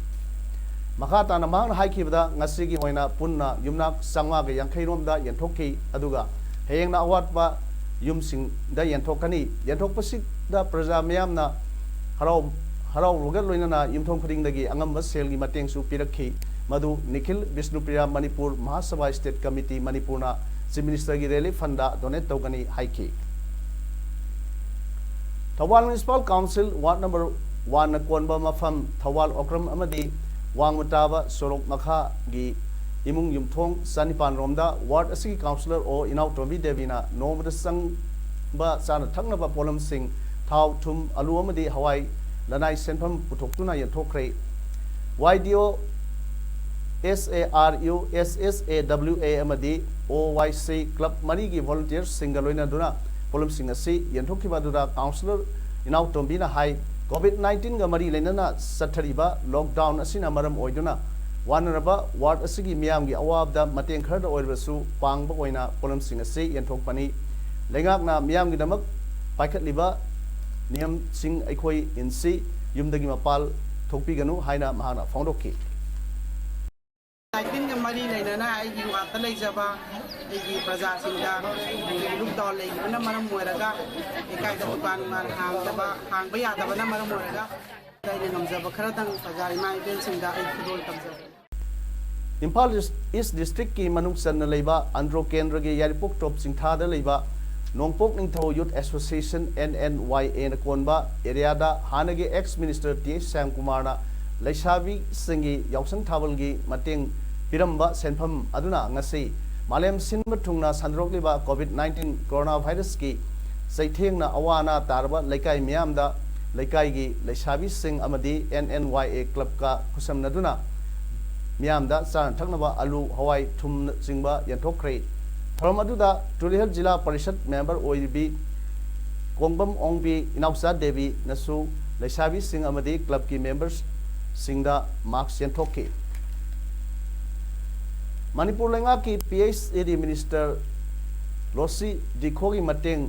ꯃꯈꯥ ꯇꯥꯅ ꯃꯍꯥꯛꯅ ꯍꯥꯏꯈꯤꯕꯗ, ꯉꯁꯤꯒꯤ ꯑꯣꯏꯅ ꯄꯨꯟꯅ ꯌꯨꯝꯅꯥꯛ ꯆꯥꯝꯃꯉꯥꯒ ꯌꯥꯡꯈꯩ ꯔꯣꯝꯗ ꯌꯦꯟꯊꯣꯛꯈꯤ, ꯑꯗꯨꯒ ꯍꯌꯦꯡꯅ ꯑꯋꯥꯠꯄ ꯌꯨꯝꯁꯤꯡꯗ ꯌꯦꯟꯊꯣꯛꯀꯅꯤ꯫ ꯌꯦꯟꯊꯣꯛꯄꯁꯤꯗ ꯄ꯭ꯔꯖꯥ ꯃꯤꯌꯥꯝꯅ ꯍꯔꯥꯎ-, ꯍꯔꯥꯎꯕꯒ ꯂꯣꯏꯅꯅ ꯌꯨꯝꯊꯣꯡ ꯈꯨꯗꯤꯡꯗꯒꯤ ꯑꯉꯝꯕ ꯁꯦꯜꯒꯤ ꯃꯇꯦꯡꯁꯨ ꯄꯤꯔꯛꯈꯤ, ꯃꯗꯨ ꯅꯤꯈꯤꯜ ꯕꯤꯁꯅꯨꯄ꯭ꯔꯤꯌꯥ ꯃꯅꯤꯄꯨꯔ ꯃꯍꯥꯁꯚꯥ ꯁ꯭ꯇꯦꯠ ꯀꯃꯤꯇꯤ ꯃꯅꯤꯄꯨꯔꯅ ꯆꯤꯐ ꯃꯤꯅꯤꯁꯇꯔꯒꯤ ꯔꯤꯂꯤꯐ ꯐꯟꯗ ꯗꯣꯅꯦꯠ ꯇꯧꯒꯅꯤ ꯍꯥꯏꯈꯤ꯫ Thoubal municipal council ward number ꯋꯥꯟꯅ ꯀꯣꯟꯕ ꯃꯐꯝ ꯊꯧꯕꯥꯜ ꯑꯣꯀ꯭ꯔꯝ ꯑꯃꯗꯤ ꯋꯥꯡꯃ ꯇꯥꯕ ꯁꯣꯔꯣꯛ ꯃꯈꯥꯒꯤ ꯏꯃꯨꯡ ꯌꯨꯝꯊꯣꯡ ꯆꯅꯤꯄꯥꯟ ꯔꯣꯝꯗ ꯋꯥꯔꯗ ꯑꯁꯤꯒꯤ ꯀꯥꯎꯟꯁꯤꯂꯔ ꯑꯣ ꯏꯅꯥꯎꯇꯣꯝꯕꯤ ꯗꯦꯕꯤꯅ ꯅꯣꯡꯃꯗ ꯆꯪꯕ ꯆꯥꯅ ꯊꯛꯅꯕ ꯄꯣꯠꯂꯝꯁꯤꯡ, ꯊꯥꯎ, ꯊꯨꯝ, ꯑꯂꯨ ꯑꯃꯗꯤ ꯍꯋꯥꯏ, ꯂꯅꯥꯏ ꯁꯦꯟꯐꯝ ꯄꯨꯊꯣꯛꯇꯨꯅ ꯌꯦꯟꯊꯣꯛꯈ꯭ꯔꯦ꯫ Y D O, S A R U, S S A W A ꯑꯃꯗꯤ ꯑꯣ ꯋꯥꯏ ꯁꯤ ꯀ꯭ꯂꯕ ꯃꯔꯤꯒꯤ ꯚꯣꯂꯨꯟꯇꯤꯌꯔꯁꯤꯡꯒ ꯂꯣꯏꯅꯗꯨꯅ ꯄꯣꯠꯂꯝꯁꯤꯡ ꯑꯁꯤ ꯌꯦꯟꯊꯣꯛꯈꯤꯕ ꯑꯗꯨꯗ ꯀꯥꯎꯟꯁꯤꯂꯔ ꯏꯅꯥꯎꯇꯣꯝꯕꯤꯅ ꯍꯥꯏ, ꯀꯣꯚꯤꯗ ꯅꯥꯏꯟꯇꯤꯟꯒ ꯃꯔꯤ ꯂꯩꯅꯅ ꯆꯠꯊꯔꯤꯕ ꯂꯣꯛꯗꯥꯎꯟ ꯑꯁꯤꯅ ꯃꯔꯝ ꯑꯣꯏꯗꯨꯅ ꯋꯥꯅꯔꯕ ꯋꯥꯔꯗ ꯑꯁꯤꯒꯤ ꯃꯤꯌꯥꯝꯒꯤ ꯑꯋꯥꯕꯗ ꯃꯇꯦꯡ ꯈꯔꯗ ꯑꯣꯏꯔꯕꯁꯨ ꯄꯥꯡꯕ ꯑꯣꯏꯅ ꯄꯣꯠꯂꯝꯁꯤꯡ ꯑꯁꯤ ꯌꯦꯟꯊꯣꯛꯄꯅꯤ꯫ ꯂꯩꯉꯥꯛꯅ ꯃꯤꯌꯥꯝꯒꯤꯗꯃꯛ ꯄꯥꯏꯈꯠꯂꯤꯕ ꯅꯤꯌꯝꯁꯤꯡ ꯑꯩꯈꯣꯏ ꯏꯟꯁꯤ, ꯌꯨꯝꯗꯒꯤ ꯃꯄꯥꯜ ꯊꯣꯛꯄꯤꯒꯅꯨ ꯍꯥꯏꯅ ꯃꯍꯥꯛꯅ ꯐꯣꯡꯗꯣꯛꯈꯤ꯫ ꯅꯥꯏꯟꯇꯤꯟꯒ ꯃꯔꯤ ꯂꯩꯅꯅ ꯑꯩꯒꯤ ꯋꯥꯔꯗꯇ ꯂꯩꯖꯕ ꯑꯩꯒꯤ ꯄ꯭ꯔꯖꯥꯁꯤꯡꯗ ꯂꯣꯛꯗꯥꯎꯟ ꯂꯩꯈꯤꯕꯅ ꯃꯔꯝ ꯑꯣꯏꯔꯒ ꯂꯩꯀꯥꯏꯗ ꯗꯨꯀꯥꯟ ꯅꯨꯡꯒꯥꯟ ꯍꯥꯡꯗꯕ, ꯍꯥꯡꯕ ꯌꯥꯗꯕꯅ ꯃꯔꯝ ꯑꯣꯏꯔꯒ ꯑꯩꯅ ꯉꯝꯖꯕ ꯈꯔꯗꯪ ꯄ꯭ꯔꯖꯥ ꯏꯃꯥ ꯏꯕꯦꯟꯁꯤꯡꯗ ꯑꯩ ꯈꯨꯗꯣꯜ ꯇꯝꯖꯕꯅꯤ꯫ ꯏꯝꯐꯥꯜ ꯏꯁ ꯗꯤꯁꯇ꯭ꯔꯤꯛꯀꯤ ꯃꯅꯨꯡ ꯆꯟꯅ ꯂꯩꯕ ꯑꯟꯗ꯭ꯔꯣ ꯀꯦꯟꯗ꯭ꯔꯒꯤ ꯌꯥꯏꯔꯤꯄꯣꯛ ꯇꯣꯞ ꯆꯤꯡꯊꯥꯗ ꯂꯩꯕ ꯅꯣꯡꯄꯣꯛ ꯅꯤꯡꯊꯧ ꯌꯨꯠ ꯑꯦꯁꯣꯁꯤꯌꯦꯁꯟ, ꯑꯦꯟ ꯑꯦꯟ ꯋꯥꯏ ꯑꯦꯅ ꯀꯣꯟꯕ ꯑꯦꯔꯤꯌꯥꯗ ꯍꯥꯟꯅꯒꯤ ꯑꯦꯛꯁ ꯃꯤꯅꯤꯁꯇꯔ ꯇꯤ ꯑꯩꯆ ꯁ꯭ꯌꯥꯝꯀꯨꯃꯥꯔꯅ ꯂꯩꯁꯥꯕꯤꯁꯤꯡꯒꯤ ꯌꯥꯎꯁꯪ ꯊꯥꯕꯜꯒꯤ ꯃꯇꯦꯡ ꯄꯤꯔꯝꯕ ꯁꯦꯟꯐꯝ ꯑꯗꯨꯅ ꯉꯁꯤ ꯃꯥꯂꯦꯝ ꯁꯤꯟꯕ ꯊꯨꯡꯅ ꯁꯟꯗꯣꯔꯛꯂꯤꯕ ꯀꯣꯚꯤꯗ ꯅꯥꯏꯟꯇꯤꯟ ꯀꯣꯔꯣꯅꯥ ꯚꯥꯏꯔꯁꯀꯤ ꯆꯩꯊꯦꯡꯅ ꯑꯋꯥ ꯑꯅꯥ ꯇꯥꯔꯕ ꯂꯩꯀꯥꯏ ꯃꯤꯌꯥꯝꯗ ꯂꯩꯀꯥꯏꯒꯤ ꯂꯩꯁꯥꯕꯤꯁꯤꯡ ꯑꯃꯗꯤ ꯑꯦꯟ ꯑꯦꯟ ꯋꯥꯏ ꯑꯦ ꯀ꯭ꯂꯕꯀ ꯈꯨꯠꯁꯝꯅꯗꯨꯅ ꯃꯤꯌꯥꯝꯗ ꯆꯥꯅ ꯊꯛꯅꯕ ꯑꯂꯨ, ꯍꯋꯥꯏ, ꯊꯨꯝꯅꯆꯤꯡꯕ ꯌꯦꯟꯊꯣꯛꯈ꯭ꯔꯦ꯫ ꯊꯧꯔꯝ ꯑꯗꯨꯗ ꯇꯨꯂꯤꯍꯜ ꯖꯤꯂꯥ ꯄꯔꯤꯁꯠ ꯃꯦꯝꯕꯔ ꯑꯣꯏꯔꯤꯕꯤ ꯀꯣꯡꯕꯝ ꯑꯣꯡꯕꯤ ꯏꯅꯥꯎꯆꯥ ꯗꯦꯕꯤꯅꯁꯨ ꯂꯩꯁꯥꯕꯤꯁꯤꯡ ꯑꯃꯗꯤ ꯀ꯭ꯂꯕꯀꯤ ꯃꯦꯝꯕꯔꯁꯤꯡꯗ ꯃꯥꯛꯁ ꯌꯦꯟꯊꯣꯛꯈꯤ꯫ ꯃꯅꯤꯄꯨꯔ ꯂꯩꯉꯥꯛꯀꯤ ꯄꯤ ꯑꯩꯆ ꯏ ꯗꯤ ꯃꯤꯅꯤꯁꯇꯔ ꯂꯣꯁꯤ ꯗꯤꯈꯣꯒꯤ ꯃꯇꯦꯡ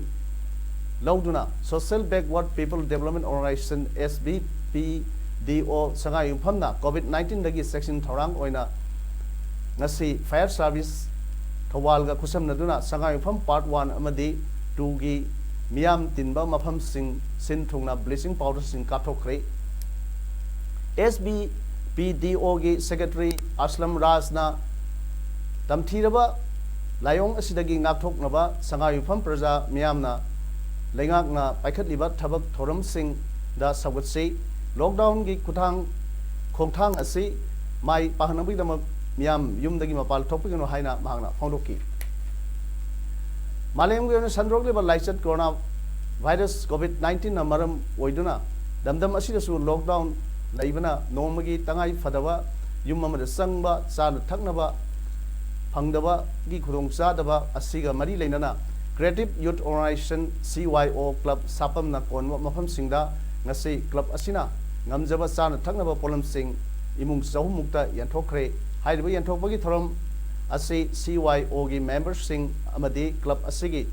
ꯂꯧꯗꯨꯅ Social Backward People Development Organization, ꯑꯦꯁ ꯕꯤ ꯄꯤ ꯗꯤ ꯑꯣ, ꯁꯉꯥꯏꯌꯨꯝꯐꯝꯅ ꯀꯣꯚꯤꯗ ꯅꯥꯏꯟꯇꯤꯟꯗꯒꯤ ꯆꯦꯛꯁꯤꯟ ꯊꯧꯔꯥꯡ ꯑꯣꯏꯅ ꯉꯁꯤ ꯐꯥꯌꯔ ꯁꯥꯔꯚꯤꯁ ꯊꯧꯕꯥꯜꯒ ꯈꯨꯠꯁꯝꯅꯗꯨꯅ ꯁꯉꯥꯏꯌꯨꯝꯐꯝ ꯄꯥꯔꯠ ꯋꯥꯟ ꯑꯃꯗꯤ ꯇꯨꯒꯤ ꯃꯤꯌꯥꯝ ꯇꯤꯟꯕ ꯃꯐꯝꯁꯤꯡ ꯁꯤꯟ ꯊꯨꯡꯅ ꯕ꯭ꯂꯤꯆꯤꯡ ꯄꯥꯎꯗꯔꯁꯤꯡ ꯀꯥꯞꯊꯣꯛꯈ꯭ꯔꯦ꯫ ꯑꯦꯁ ꯕꯤ ꯄꯤ ꯗꯤ ꯑꯣꯒꯤ ꯁꯦꯀ꯭ꯔꯦꯇꯔꯤ ꯑꯁꯂꯝ ꯔꯥꯖꯅ ꯇꯝꯊꯤꯔꯕ ꯂꯥꯏꯑꯣꯡ ꯑꯁꯤꯗꯒꯤ ꯉꯥꯛꯊꯣꯛꯅꯕ ꯁꯉꯥꯏꯌꯨꯝꯐꯝ ꯄ꯭ꯔꯖꯥ ꯃꯤꯌꯥꯝꯅ ꯂꯩꯉꯥꯛꯅ ꯄꯥꯏꯈꯠꯂꯤꯕ ꯊꯕꯛ ꯊꯧꯔꯝꯁꯤꯡꯗ ꯁꯧꯒꯠꯁꯤ꯫ ꯂꯣꯛꯗꯥꯎꯟꯒꯤ ꯈꯨꯊꯥꯡ, ꯈꯣꯡꯊꯥꯡ ꯑꯁꯤ ꯃꯥꯏ ꯄꯥꯛꯅꯕꯒꯤꯗꯃꯛ ꯃꯤꯌꯥꯝ ꯌꯨꯝꯗꯒꯤ ꯃꯄꯥꯟ ꯊꯣꯛꯄꯤꯒꯅꯨ ꯍꯥꯏꯅ ꯃꯍꯥꯛꯅ ꯐꯣꯡꯗꯣꯛꯈꯤ꯫ ꯃꯥꯂꯦꯝꯒꯤ ꯑꯣꯏꯅ ꯁꯟꯗꯣꯔꯛꯂꯤꯕ ꯂꯥꯏꯆꯠ ꯀꯣꯔꯣꯅꯥ ꯚꯥꯏꯔꯁ ꯀꯣꯚꯤꯗ ꯅꯥꯏꯟꯇꯤꯟꯅ ꯃꯔꯝ ꯑꯣꯏꯗꯨꯅ ꯂꯝꯗꯝ ꯑꯁꯤꯗꯁꯨ ꯂꯣꯛꯗꯥꯎꯟ ꯂꯩꯕꯅ ꯅꯣꯡꯃꯒꯤ ꯇꯉꯥꯏ ꯐꯗꯕ ꯌꯨꯝ ꯑꯃꯗ ꯆꯪꯕ ꯆꯥꯅ ꯊꯛꯅꯕ ꯐꯪꯗꯕꯒꯤ ꯈꯨꯗꯣꯡꯆꯥꯗꯕ ꯑꯁꯤꯒ ꯃꯔꯤ ꯂꯩꯅꯅ Creative Youth Organization, C Y O, club ꯁꯥꯄꯝꯅ ꯀꯣꯟꯕ ꯃꯐꯝꯁꯤꯡꯗ ꯉꯁꯤ club ꯑꯁꯤꯅ ꯉꯝꯖꯕ ꯆꯥꯅ ꯊꯛꯅꯕ ꯄꯣꯠꯂꯝꯁꯤꯡ ꯏꯃꯨꯡ ꯆꯍꯨꯝ ꯃꯨꯛꯇ ꯌꯦꯟꯊꯣꯛꯈ꯭ꯔꯦ꯫ ꯍꯥꯏꯔꯤꯕ ꯌꯦꯟꯊꯣꯛꯄꯒꯤ ꯊꯧꯔꯝ ꯑꯁꯤ C Y O ꯒꯤ memberꯁꯤꯡ ꯑꯃꯗꯤ club ꯑꯁꯤꯒꯤ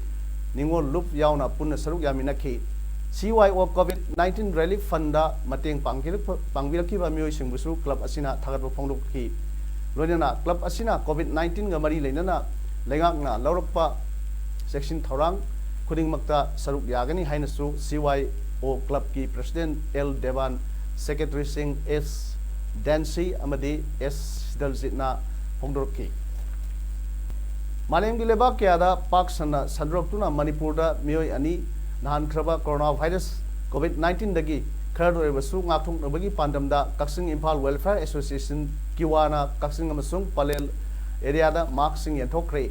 ꯅꯤꯉꯣꯜ ꯂꯨꯞ ꯌꯥꯎꯅ ꯄꯨꯟꯅ ꯁꯔꯨꯛ ꯌꯥꯃꯤꯟꯅꯈꯤ꯫ C Y O COVID nineteen Relief Fundꯗ ꯃꯇꯦꯡ ꯄꯥꯡꯕꯤꯔꯛꯄ-, ꯄꯥꯡꯕꯤꯔꯛꯈꯤꯕ ꯃꯤꯑꯣꯏꯁꯤꯡꯕꯨꯁꯨ club ꯑꯁꯤꯅ ꯊꯥꯒꯠꯄ ꯐꯣꯡꯗꯣꯛꯈꯤ꯫ ꯂꯣꯏꯅꯅ club ꯑꯁꯤꯅ COVID nineteenꯒ ꯃꯔꯤ ꯂꯩꯅꯅ ꯂꯩꯉꯥꯛꯅ ꯂꯧꯔꯛꯄ ꯆꯦꯛꯁꯤꯟ ꯊꯧꯔꯥꯡ ꯈꯨꯗꯤꯡꯃꯛꯇ ꯁꯔꯨꯛ ꯌꯥꯒꯅꯤ ꯍꯥꯏꯅꯁꯨ C Y O clubꯀꯤ president L Devan, secretaryꯁꯤꯡ S Dancy ꯑꯃꯗꯤ S ꯁꯤꯗꯜꯖꯤꯠꯅ ꯐꯣꯡꯗꯣꯔꯛꯈꯤ꯫ ꯃꯥꯂꯦꯝꯒꯤ ꯂꯩꯕꯥꯛ ꯀꯌꯥꯗ ꯄꯥꯛ ꯁꯟꯅ ꯁꯟꯗꯣꯔꯛꯇꯨꯅ ꯃꯅꯤꯄꯨꯔꯗ ꯃꯤꯑꯣꯏ ꯑꯅꯤ ꯅꯥꯍꯟꯈ꯭ꯔꯕ ꯀꯣꯔꯣꯅꯥ ꯚꯥꯏꯔꯁ COVID nineteenꯗꯒꯤ ꯈꯔꯗ ꯑꯣꯏꯔꯕꯁꯨ ꯉꯥꯛꯊꯣꯛꯅꯕꯒꯤ ꯄꯥꯟꯗꯝꯗ ꯀꯛꯆꯤꯡ ꯏꯝꯐꯥꯜ Welfare Association, ꯀꯤꯋꯥꯅ ꯀꯛꯆꯤꯡ ꯑꯃꯁꯨꯡ ꯄꯂꯦꯜ areaꯗ maskꯁꯤꯡ ꯌꯦꯟꯊꯣꯛꯈ꯭ꯔꯦ꯫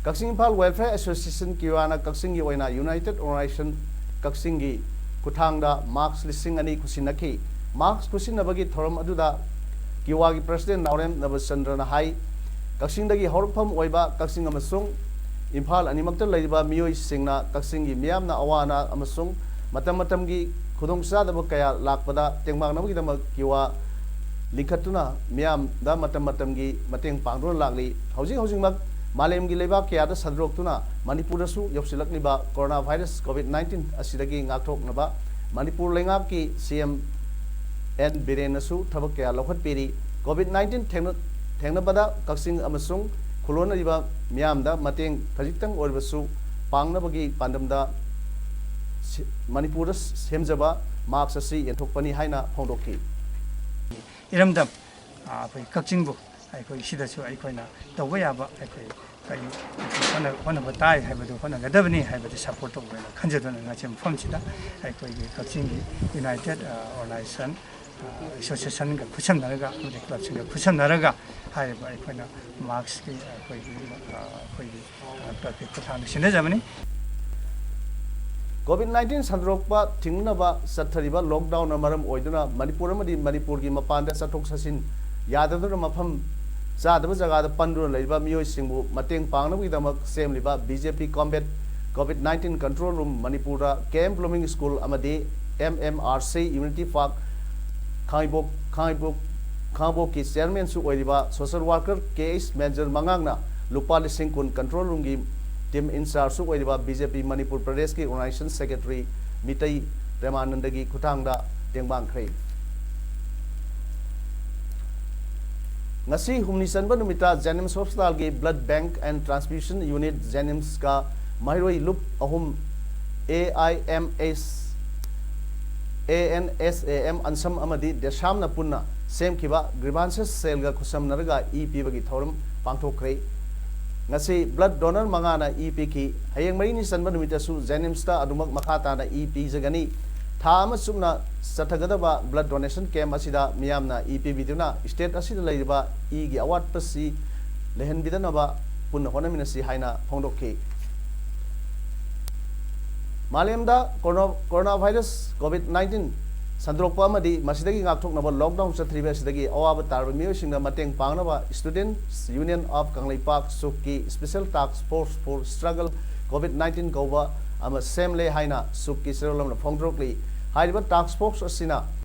ꯀꯛꯆꯤꯡ ꯏꯝꯐꯥꯜ Welfare Association, ꯀꯤꯋꯥꯅ ꯀꯛꯆꯤꯡꯒꯤ ꯑꯣꯏꯅ United Organization ꯀꯛꯆꯤꯡꯒꯤ ꯈꯨꯠꯊꯥꯡꯗ mask ꯂꯤꯁꯤꯡ ꯑꯅꯤ ꯈꯨꯠꯁꯤꯟꯅꯈꯤ꯫ Mask ꯈꯨꯠꯁꯤꯟꯅꯕꯒꯤ ꯊꯧꯔꯝ ꯑꯗꯨꯗ ꯀꯤꯋꯥꯒꯤ president ꯅꯥꯎꯔꯦꯝ ꯅꯕꯆꯟꯗ꯭ꯔꯅ ꯍꯥꯏ, ꯀꯛꯆꯤꯡꯗꯒꯤ ꯍꯧꯔꯛꯐꯝ ꯑꯣꯏꯕ ꯀꯛꯆꯤꯡ ꯑꯃꯁꯨꯡ ꯏꯝꯐꯥꯜ ꯑꯅꯤꯃꯛꯇ ꯂꯩꯔꯤꯕ ꯃꯤꯑꯣꯏꯁꯤꯡꯅ ꯀꯛꯆꯤꯡꯒꯤ ꯃꯤꯌꯥꯝꯅ ꯑꯋꯥ ꯑꯅꯥ ꯑꯃꯁꯨꯡ ꯃꯇꯝ ꯃꯇꯝꯒꯤ ꯈꯨꯗꯣꯡꯆꯥꯗꯕ ꯀꯌꯥ ꯂꯥꯛꯄꯗ ꯇꯦꯡꯕꯥꯡꯅꯕꯒꯤꯗꯃꯛ ꯀꯤꯋꯥ ꯂꯤꯡꯈꯠꯇꯨꯅ ꯃꯤꯌꯥꯝꯗ ꯃꯇꯝ ꯃꯇꯝꯒꯤ ꯃꯇꯦꯡ ꯄꯥꯡꯗꯨꯅ ꯂꯥꯛꯂꯤ꯫ ꯍꯧꯖꯤꯛ ꯍꯧꯖꯤꯛꯃꯛ ꯃꯥꯂꯦꯝꯒꯤ ꯂꯩꯕꯥꯛ ꯀꯌꯥꯗ ꯁꯟꯗꯣꯔꯛꯇꯨꯅ ꯃꯅꯤꯄꯨꯔꯗꯁꯨ ꯌꯧꯁꯤꯜꯂꯛꯂꯤꯕ ꯀꯣꯔꯣꯅꯥ ꯚꯥꯏꯔꯁ COVID nineteen ꯑꯁꯤꯗꯒꯤ ꯉꯥꯛꯊꯣꯛꯅꯕ ꯃꯅꯤꯄꯨꯔ ꯂꯩꯉꯥꯛꯀꯤ C M N ꯕꯤꯔꯦꯟꯅꯁꯨ ꯊꯕꯛ ꯀꯌꯥ ꯂꯧꯈꯠꯄꯤꯔꯤ꯫ COVID nineteen ꯊꯦꯡꯅ-, ꯊꯦꯡꯅꯕꯗ ꯀꯛꯆꯤꯡ ꯑꯃꯁꯨꯡ ꯈꯨꯜꯂꯣꯟꯅꯔꯤꯕ ꯃꯤꯌꯥꯝꯗ ꯃꯇꯦꯡ ꯈꯖꯤꯛꯇꯪ ꯑꯣꯏꯔꯕꯁꯨ ꯄꯥꯡꯅꯕꯒꯤ ꯄꯥꯟꯗꯝꯗ ꯁꯤ-, ꯃꯅꯤꯄꯨꯔꯗ ꯁꯦꯝꯖꯕ mask ꯑꯁꯤ ꯌꯦꯟꯊꯣꯛꯄꯅꯤ ꯍꯥꯏꯅ ꯐꯣꯡꯗꯣꯛꯈꯤ꯫ ꯏꯔꯝꯗꯝ, ꯑ, ꯑꯩꯈꯣꯏ ꯀꯛꯆꯤꯡꯕꯨ ꯑꯩꯈꯣꯏ ꯁꯤꯗꯁꯨ ꯑꯩꯈꯣꯏꯅ ꯇꯧꯕ ꯌꯥꯕ ꯑꯩꯈꯣꯏ ꯀꯔꯤ ꯍꯣꯠꯅ-, ꯍꯣꯠꯅꯕ ꯇꯥꯏ ꯍꯥꯏꯕꯗꯨ ꯍꯣꯠꯅꯒꯗꯕꯅꯤ ꯍꯥꯏꯕꯗꯨ support ꯇꯧꯕ ꯑꯣꯏꯅ ꯈꯟꯖꯗꯨꯅ ꯉꯁꯤ ꯃꯐꯝꯁꯤꯗ ꯑꯩꯈꯣꯏꯒꯤ ꯀꯛꯆꯤꯡꯒꯤ United, ꯑ, Organization ꯑꯦꯁꯣꯁꯤꯌꯦꯁꯟꯒ ꯈꯨꯠꯁꯝꯅꯔꯒ ꯑꯃꯗꯤ ꯀ꯭ꯂꯕꯁꯤꯡꯒ ꯈꯨꯠꯁꯝꯅꯔꯒ ꯍꯥꯏꯔꯤꯕ ꯑꯩꯈꯣꯏꯅ ꯃꯥꯛꯁꯀꯤ ꯑꯩꯈꯣꯏꯒꯤ ꯑꯩꯈꯣꯏꯒꯤ ꯀ꯭ꯂꯕꯀꯤ ꯈꯨꯠꯊꯥꯡꯗ ꯁꯤꯟꯅꯖꯕꯅꯤ꯫ ꯀꯣꯚꯤꯗ ꯅꯥꯏꯟꯇꯤꯟ ꯁꯟꯗꯣꯔꯛꯄ ꯊꯤꯡꯅꯕ ꯆꯠꯊꯔꯤꯕ ꯂꯣꯛꯗꯥꯎꯟꯅ ꯃꯔꯝ ꯑꯣꯏꯗꯨꯅ ꯃꯅꯤꯄꯨꯔ ꯑꯃꯗꯤ ꯃꯅꯤꯄꯨꯔꯒꯤ ꯃꯄꯥꯟꯗ ꯆꯠꯊꯣꯛ ꯆꯠꯁꯤꯟ ꯌꯥꯗꯗꯨꯅ ꯃꯐꯝ ꯆꯥꯗꯕ ꯖꯒꯥꯗ ꯄꯟꯗꯨꯅ ꯂꯩꯔꯤꯕ ꯃꯤꯑꯣꯏꯁꯤꯡꯕꯨ ꯃꯇꯦꯡ ꯄꯥꯡꯅꯕꯒꯤꯗꯃꯛ ꯁꯦꯝꯂꯤꯕ B J P combat covid nineteen control room ꯃꯅꯤꯄꯨꯔꯗ ꯀꯦ ꯑꯦꯝ ꯕ꯭ꯂꯨꯃꯤꯡ ꯁ꯭ꯀꯨꯜ ꯑꯃꯗꯤ M M R C unity park Khangabok Khangabok ꯈꯥꯡꯉꯕꯣꯛꯀꯤ ꯆꯤꯌꯔꯃꯦꯟꯁꯨ ꯑꯣꯏꯔꯤꯕ social worker K H Menjor ꯃꯉꯥꯡꯅ ꯂꯨꯄꯥ ꯂꯤꯁꯤꯡ ꯀꯨꯟ ꯀꯟꯇ꯭ꯔꯣꯜ ꯔꯨꯝꯒꯤ ꯇꯤꯝ ꯏꯟꯆꯥꯔꯖꯁꯨ ꯑꯣꯏꯔꯤꯕ ꯕꯤ ꯖꯦ ꯄꯤ ꯃꯅꯤꯄꯨꯔ ꯄ꯭ꯔꯗꯦꯁꯀꯤ ꯑꯣꯔꯒꯅꯥꯏꯖꯦꯁꯟ ꯁꯦꯀ꯭ꯔꯦꯇꯔꯤ ꯃꯤꯇꯩ ꯄ꯭ꯔꯦꯃꯥꯅꯟꯗꯒꯤ ꯈꯨꯠꯊꯥꯡꯗ ꯇꯦꯡꯕꯥꯡꯈ꯭ꯔꯦ꯫ ꯉꯁꯤ ꯍꯨꯝꯅꯤ ꯆꯟꯕ ꯅꯨꯃꯤꯠꯇ ꯖꯦꯅꯤꯝꯁ ꯍꯣꯁꯄꯤꯇꯥꯜꯒꯤ blood bank and transfusion unit ꯖꯦꯅꯤꯝꯁꯀ ꯃꯍꯩꯔꯣꯏ ꯂꯨꯞ ꯑꯍꯨꯝ A I M S A N S A M ꯑꯟꯁꯝ ꯑꯃꯗꯤ ꯗꯦꯁꯥꯝꯅ ꯄꯨꯟꯅ ꯁꯦꯝꯈꯤꯕ ꯒ꯭ꯔꯤꯚꯥꯟꯁꯦꯁ ꯁꯦꯜꯒ ꯈꯨꯠꯁꯝꯅꯔꯒ ꯏ ꯄꯤꯕꯒꯤ ꯊꯧꯔꯝ ꯄꯥꯡꯊꯣꯛꯈ꯭ꯔꯦ꯫ ꯉꯁꯤ ꯕ꯭ꯂꯗ ꯗꯣꯅꯔ ꯃꯉꯥꯅ ꯏ ꯄꯤꯈꯤ꯫ ꯍꯌꯦꯡ ꯃꯔꯤꯅꯤ ꯆꯟꯕ ꯅꯨꯃꯤꯠꯇꯁꯨ ꯖꯦꯅꯤꯝꯁꯇ ꯑꯗꯨꯃꯛ ꯃꯈꯥ ꯇꯥꯅ ꯏ ꯄꯤꯖꯒꯅꯤ꯫ ꯊꯥ ꯑꯃ ꯆꯨꯞꯅ ꯆꯠꯊꯒꯗꯕ ꯕ꯭ꯂꯗ ꯗꯣꯅꯦꯁꯟ ꯀꯦꯝꯞ ꯑꯁꯤꯗ ꯃꯤꯌꯥꯝꯅ ꯏ ꯄꯤꯕꯤꯗꯨꯅ ꯁ꯭ꯇꯦꯠ ꯑꯁꯤꯗ ꯂꯩꯔꯤꯕ ꯏꯒꯤ ꯑꯋꯥꯠꯄꯁꯤ ꯂꯩꯍꯟꯕꯤꯗꯅꯕ ꯄꯨꯟꯅ ꯍꯣꯠꯅꯃꯤꯟꯅꯁꯤ ꯍꯥꯏꯅ ꯐꯣꯡꯗꯣꯛꯈꯤ꯫ ꯃꯥꯂꯦꯝꯗ corona corona virus covid nineteen ꯁꯟꯗꯣꯔꯛꯄ ꯑꯃꯗꯤ ꯃꯁꯤꯗꯒꯤ ꯉꯥꯛꯊꯣꯛꯅꯕ ꯂꯣꯛꯗꯥꯎꯟ ꯆꯠꯊꯔꯤꯕ ꯑꯁꯤꯗꯒꯤ ꯑꯋꯥꯕ ꯇꯥꯔꯕ ꯃꯤꯑꯣꯏꯁꯤꯡꯗ ꯃꯇꯦꯡ ꯄꯥꯡꯅꯕ Students Union of Kangleipak, ꯁꯨꯛꯀꯤ Special Task Force for Struggle COVID nineteen ꯀꯧꯕ ꯑꯃ ꯁꯦꯝꯂꯦ ꯍꯥꯏꯅ ꯁꯨꯛꯀꯤ ꯆꯦꯔꯣꯜ ꯑꯃꯅ ꯐꯣꯡꯗꯣꯔꯛꯂꯤ꯫ ꯍꯥꯏꯔꯤꯕ ꯇꯥꯁꯛ ꯐꯣꯔꯁ ꯑꯁꯤꯅ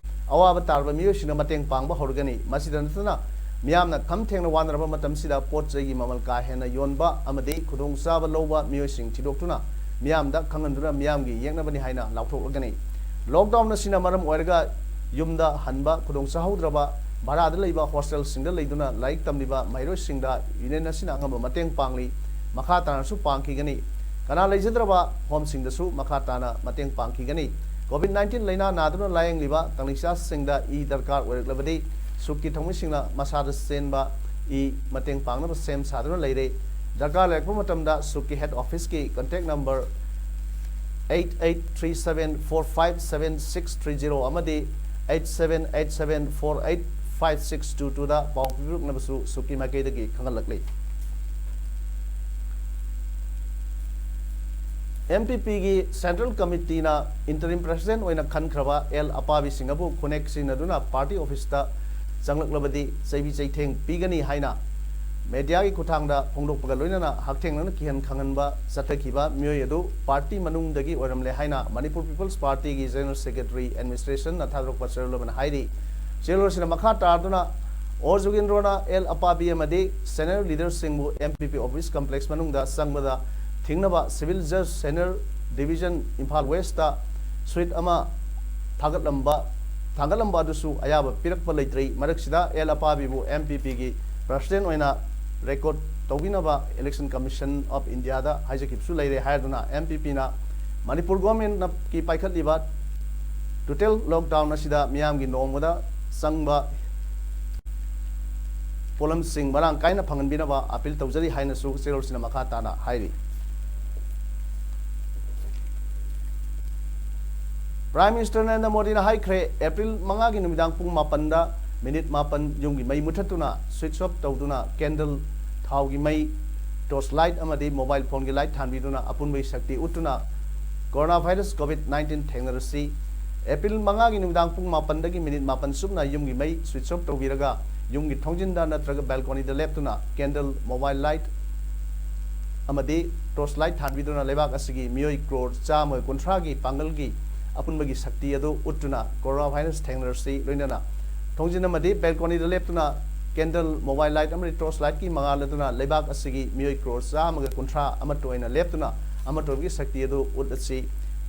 ꯑꯋꯥꯕ ꯇꯥꯔꯕ ꯃꯤꯑꯣꯏꯁꯤꯡꯗ ꯃꯇꯦꯡ ꯄꯥꯡꯕ ꯍꯧꯔꯒꯅꯤ꯫ ꯃꯁꯤꯗ ꯅꯠꯇꯅ ꯃꯤꯌꯥꯝꯅ ꯈꯝ ꯊꯦꯡꯅ ꯋꯥꯅꯔꯕ ꯃꯇꯝꯁꯤꯗ ꯄꯣꯠ ꯆꯩꯒꯤ ꯃꯃꯜ ꯀꯥ ꯍꯦꯟꯅ ꯌꯣꯟꯕ ꯑꯃꯗꯤ ꯈꯨꯗꯣꯡꯆꯥꯕ ꯂꯧꯕ ꯃꯤꯑꯣꯏꯁꯤꯡ ꯊꯤꯗꯣꯛꯇꯨꯅ ꯃꯤꯌꯥꯝꯗ ꯈꯪꯍꯟꯗꯨꯅ ꯃꯤꯌꯥꯝꯒꯤ ꯌꯦꯛꯅꯕꯅꯤ ꯍꯥꯏꯅ ꯂꯥꯎꯊꯣꯛꯂꯒꯅꯤ꯫ ꯂꯣꯛꯗꯥꯎꯟ ꯑꯁꯤꯅ ꯃꯔꯝ ꯑꯣꯏꯔꯒ ꯌꯨꯝꯗ ꯍꯟꯕ ꯈꯨꯗꯣꯡ ꯆꯥꯍꯧꯗ꯭ꯔꯕ, ꯚꯔꯥꯗ ꯂꯩꯕ ꯍꯣꯁꯇꯦꯜꯁꯤꯡꯗ ꯂꯩꯗꯨꯅ ꯂꯥꯏꯔꯤꯛ ꯇꯝꯂꯤꯕ ꯃꯍꯩꯔꯣꯏꯁꯤꯡꯗ ꯌꯨꯅꯤꯌꯟ ꯑꯁꯤꯅ ꯑꯉꯝꯕ ꯃꯇꯦꯡ ꯄꯥꯡꯂꯤ꯫ ꯃꯈꯥ ꯇꯥꯅꯁꯨ ꯄꯥꯡꯈꯤꯒꯅꯤ꯫ ꯀꯅꯥ ꯂꯩꯖꯗ꯭ꯔꯕ ꯍꯣꯝꯁꯤꯡꯗꯁꯨ ꯃꯈꯥ ꯇꯥꯅ ꯃꯇꯦꯡ ꯄꯥꯡꯈꯤꯒꯅꯤ꯫ ꯀꯣꯚꯤꯗ ꯅꯥꯏꯟꯇꯤꯟ ꯂꯥꯏꯅꯥ ꯅꯥꯗꯨꯅ ꯂꯥꯌꯦꯡꯂꯤꯕ ꯀꯪꯂꯩꯆꯥꯁꯤꯡꯗ ꯏ ꯗꯔꯀꯥꯔ ꯑꯣꯏꯔꯛꯂꯕꯗꯤ ꯁꯨꯛꯀꯤ ꯊꯧꯃꯤꯁꯤꯡꯅ ꯃꯁꯥꯗ ꯆꯦꯟꯕ ꯏ ꯃꯇꯦꯡ ꯄꯥꯡꯅꯕ ꯁꯦꯝ ꯁꯥꯗꯨꯅ ꯂꯩꯔꯦ꯫ ꯗꯔꯀꯥꯔ ꯂꯩꯔꯛꯄ ꯃꯇꯝꯗ ꯁꯨꯛꯀꯤ ꯍꯦꯗ ꯑꯣꯐꯤꯁꯀꯤ contact number eight eight three seven four five seven six three zero ꯑꯃꯗꯤ eight seven eight seven four eight five six two two ꯗ ꯄꯥꯎ ꯄꯤꯕꯤꯔꯛꯅꯕꯁꯨ ꯁꯨꯛꯀꯤ ꯃꯥꯏꯀꯩꯗꯒꯤ ꯈꯪꯍꯜꯂꯛꯂꯤ꯫ ꯑꯦꯝ ꯄꯤ ꯄꯤꯒꯤ ꯁꯦꯟꯇ꯭ꯔꯦꯜ ꯀꯃꯤꯇꯤꯅ ꯏꯟꯇꯔꯤꯝ ꯄ꯭ꯔꯦꯁꯤꯗꯦꯟꯠ ꯑꯣꯏꯅ ꯈꯟꯈ꯭ꯔꯕ ꯑꯦꯜ ꯑꯄꯥꯕꯤ ꯁꯤꯡ ꯑꯕꯨ ꯈꯨꯅꯦꯛ ꯁꯤꯖꯤꯟꯅꯗꯨꯅ ꯄꯥꯔꯇꯤ ꯑꯣꯐꯤꯁꯇ ꯆꯪꯂꯛꯂꯕꯗꯤ ꯆꯩꯕꯤ ꯆꯩꯊꯦꯡ ꯄꯤꯒꯅꯤ ꯍꯥꯏꯅ ꯃꯦꯗꯤꯌꯥꯒꯤ ꯈꯨꯠꯊꯥꯡꯗ ꯐꯣꯡꯗꯣꯛꯄꯒ ꯂꯣꯏꯅꯅ ꯍꯛꯊꯦꯡꯅꯅ ꯀꯤꯍꯟ ꯈꯪꯍꯟꯕ ꯆꯠꯊꯈꯤꯕ ꯃꯤꯑꯣꯏ ꯑꯗꯨ ꯄꯥꯔꯇꯤ ꯃꯅꯨꯡꯗꯒꯤ ꯑꯣꯏꯔꯝꯂꯦ ꯍꯥꯏꯅ ꯃꯅꯤꯄꯨꯔ ꯄꯤꯄꯜꯁ ꯄꯥꯔꯇꯤꯒꯤ ꯖꯦꯅꯔꯦꯜ ꯁꯦꯀ꯭ꯔꯦꯇꯔꯤ ꯑꯦꯗꯃꯤꯅꯤꯁꯇ꯭ꯔꯦꯁꯟꯅ ꯊꯥꯗꯣꯔꯛꯄ ꯆꯦꯔꯣꯜ ꯑꯃꯅ ꯍꯥꯏꯔꯤ꯫ ꯆꯦꯔꯣꯜ ꯑꯁꯤꯅ ꯃꯈꯥ ꯇꯥꯗꯨꯅ ꯑꯣ ꯖꯣꯒꯦꯟꯗ꯭ꯔꯣꯅ ꯑꯦꯜ ꯑꯄꯥꯕꯤ ꯑꯃꯗꯤ senior ꯂꯤꯗꯔꯁꯤꯡꯕꯨ M P P office complex ꯃꯅꯨꯡꯗ ꯆꯪꯕꯗ ꯊꯤꯡꯅꯕ civil just senior division Imphal west sweet ꯑꯃ ꯊꯥꯒꯠꯂꯝꯕ ꯊꯥꯡꯒꯠꯂꯝꯕ ꯑꯗꯨꯁꯨ ꯑꯌꯥꯕ ꯄꯤꯔꯛꯄ ꯂꯩꯇ꯭ꯔꯤ꯫ ꯃꯔꯛꯁꯤꯗ ꯑꯦꯜ ꯑꯄꯥꯕꯤꯕꯨ ꯑꯦꯝ ꯄꯤ ꯄꯤꯒꯤ ꯄ꯭ꯔꯦꯁꯤꯗꯦꯟꯠ ꯑꯣꯏꯅ ꯔꯦꯀꯣꯔꯗ ꯇꯧꯕꯤꯅꯕ ꯏꯂꯦꯛꯁꯟ ꯀꯃꯤꯁꯟ ꯑꯣꯐ ꯏꯟꯗꯤꯌꯥꯗ ꯍꯥꯏꯖꯈꯤꯕꯁꯨ ꯂꯩꯔꯦ ꯍꯥꯏꯗꯨꯅ ꯑꯦꯝ ꯄꯤ ꯄꯤꯅ ꯃꯅꯤꯄꯨꯔ ꯒꯣꯔꯃꯦꯟꯠꯀꯤ ꯄꯥꯏꯈꯠꯂꯤꯕ ꯇꯣꯇꯦꯜ ꯂꯣꯛꯗꯥꯎꯟ ꯑꯁꯤꯗ ꯃꯤꯌꯥꯝꯒꯤ ꯅꯣꯡꯃꯗ ꯆꯪꯕ ꯄꯣꯠꯂꯝꯁꯤꯡ ꯃꯔꯥꯡ ꯀꯥꯏꯅ ꯐꯪꯍꯟꯕꯤꯅꯕ ꯑꯄꯤꯜ ꯇꯧꯖꯔꯤ ꯍꯥꯏꯅꯁꯨ ꯆꯦꯔꯣꯜꯁꯤꯅ ꯃꯈꯥ ꯇꯥꯅ ꯍꯥꯏꯔꯤ꯫ ꯄ꯭ꯔꯥꯏꯝ ꯃꯤꯅꯤꯁꯇꯔ ꯅꯔꯦꯟꯗ꯭ꯔ ꯃꯣꯗꯤꯅ ꯍꯥꯏꯈ꯭ꯔꯦ, ꯑꯦꯄ꯭ꯔꯤꯜ ꯃꯉꯥꯒꯤ ꯅꯨꯃꯤꯗꯥꯡ ꯄꯨꯡ ꯃꯥꯄꯟꯗ ꯃꯤꯅꯤꯠ ꯃꯥꯄꯟ ꯌꯨꯝꯒꯤ ꯃꯩ ꯃꯨꯊꯠꯇꯨꯅ, ꯁ꯭ꯋꯤꯆ ꯑꯣꯐ ꯇꯧꯗꯨꯅ, ꯀꯦꯟꯗꯜ, ꯊꯥꯎꯒꯤ ꯃꯩ, ꯇꯣꯔꯆ ꯂꯥꯏꯠ ꯑꯃꯗꯤ ꯃꯣꯕꯥꯏꯜ ꯐꯣꯟꯒꯤ ꯂꯥꯏꯠ ꯊꯥꯟꯕꯤꯗꯨꯅ ꯑꯄꯨꯟꯕꯒꯤ ꯁꯛꯇꯤ ꯎꯠꯇꯨꯅ ꯀꯣꯔꯣꯅꯥ ꯚꯥꯏꯔꯁ ꯀꯣꯚꯤꯗ ꯅꯥꯏꯟꯇꯤꯟ ꯊꯦꯡꯅꯔꯁꯤ꯫ ꯑꯦꯄ꯭ꯔꯤꯜ ꯃꯉꯥꯒꯤ ꯅꯨꯃꯤꯗꯥꯡ ꯄꯨꯡ ꯃꯥꯄꯟꯗꯒꯤ ꯃꯤꯅꯤꯠ ꯃꯥꯄꯟ ꯆꯨꯞꯅ ꯌꯨꯝꯒꯤ ꯃꯩ ꯁ꯭ꯋꯤꯆ ꯑꯣꯐ ꯇꯧꯕꯤꯔꯒ, ꯌꯨꯝꯒꯤ ꯊꯣꯡꯖꯤꯟꯗ ꯅꯠꯇ꯭ꯔꯒ ꯕꯦꯜꯀꯣꯅꯤꯗ ꯂꯦꯞꯇꯨꯅ ꯀꯦꯟꯗꯜ, ꯃꯣꯕꯥꯏꯜ ꯂꯥꯏꯠ ꯑꯃꯗꯤ ꯇꯣꯔꯆ ꯂꯥꯏꯠ ꯊꯥꯟꯕꯤꯗꯨꯅ ꯂꯩꯕꯥꯛ ꯑꯁꯤꯒꯤ ꯃꯤꯑꯣꯏ ꯀ꯭ꯔꯣꯔ ꯆꯥꯝꯃꯒ ꯀꯨꯟꯊ꯭ꯔꯥꯒꯤ ꯄꯥꯡꯒꯜꯒꯤ ꯑꯄꯨꯟꯕꯒꯤ ꯁꯛꯇꯤ ꯑꯗꯨ ꯎꯠꯇꯨꯅ ꯀꯣꯔꯣꯅꯥ ꯚꯥꯏꯔꯁ ꯊꯦꯡꯅꯔꯁꯤ꯫ ꯂꯣꯏꯅꯅ ꯊꯣꯡꯖꯤꯟ ꯑꯃꯗꯤ ꯕꯦꯜꯀꯣꯅꯤꯗ ꯂꯦꯞꯇꯨꯅ ꯀꯦꯟꯗꯜ, ꯃꯣꯕꯥꯏꯜ ꯂꯥꯏꯠ ꯑꯃꯗꯤ ꯇꯣꯔꯆ ꯂꯥꯏꯠꯀꯤ ꯃꯉꯥꯜ ꯑꯗꯨꯅ ꯂꯩꯕꯥꯛ ꯑꯁꯤꯒꯤ ꯃꯤꯑꯣꯏ ꯀ꯭ꯔꯣꯔ ꯆꯥꯝꯃꯒ ꯀꯨꯟꯊ꯭ꯔꯥ ꯑꯃꯠꯇ ꯑꯣꯏꯅ ꯂꯦꯞꯇꯨꯅ ꯑꯃꯠꯇ ꯑꯣꯏꯕꯒꯤ ꯁꯛꯇꯤ ꯑꯗꯨ ꯎꯠꯂꯁꯤ꯫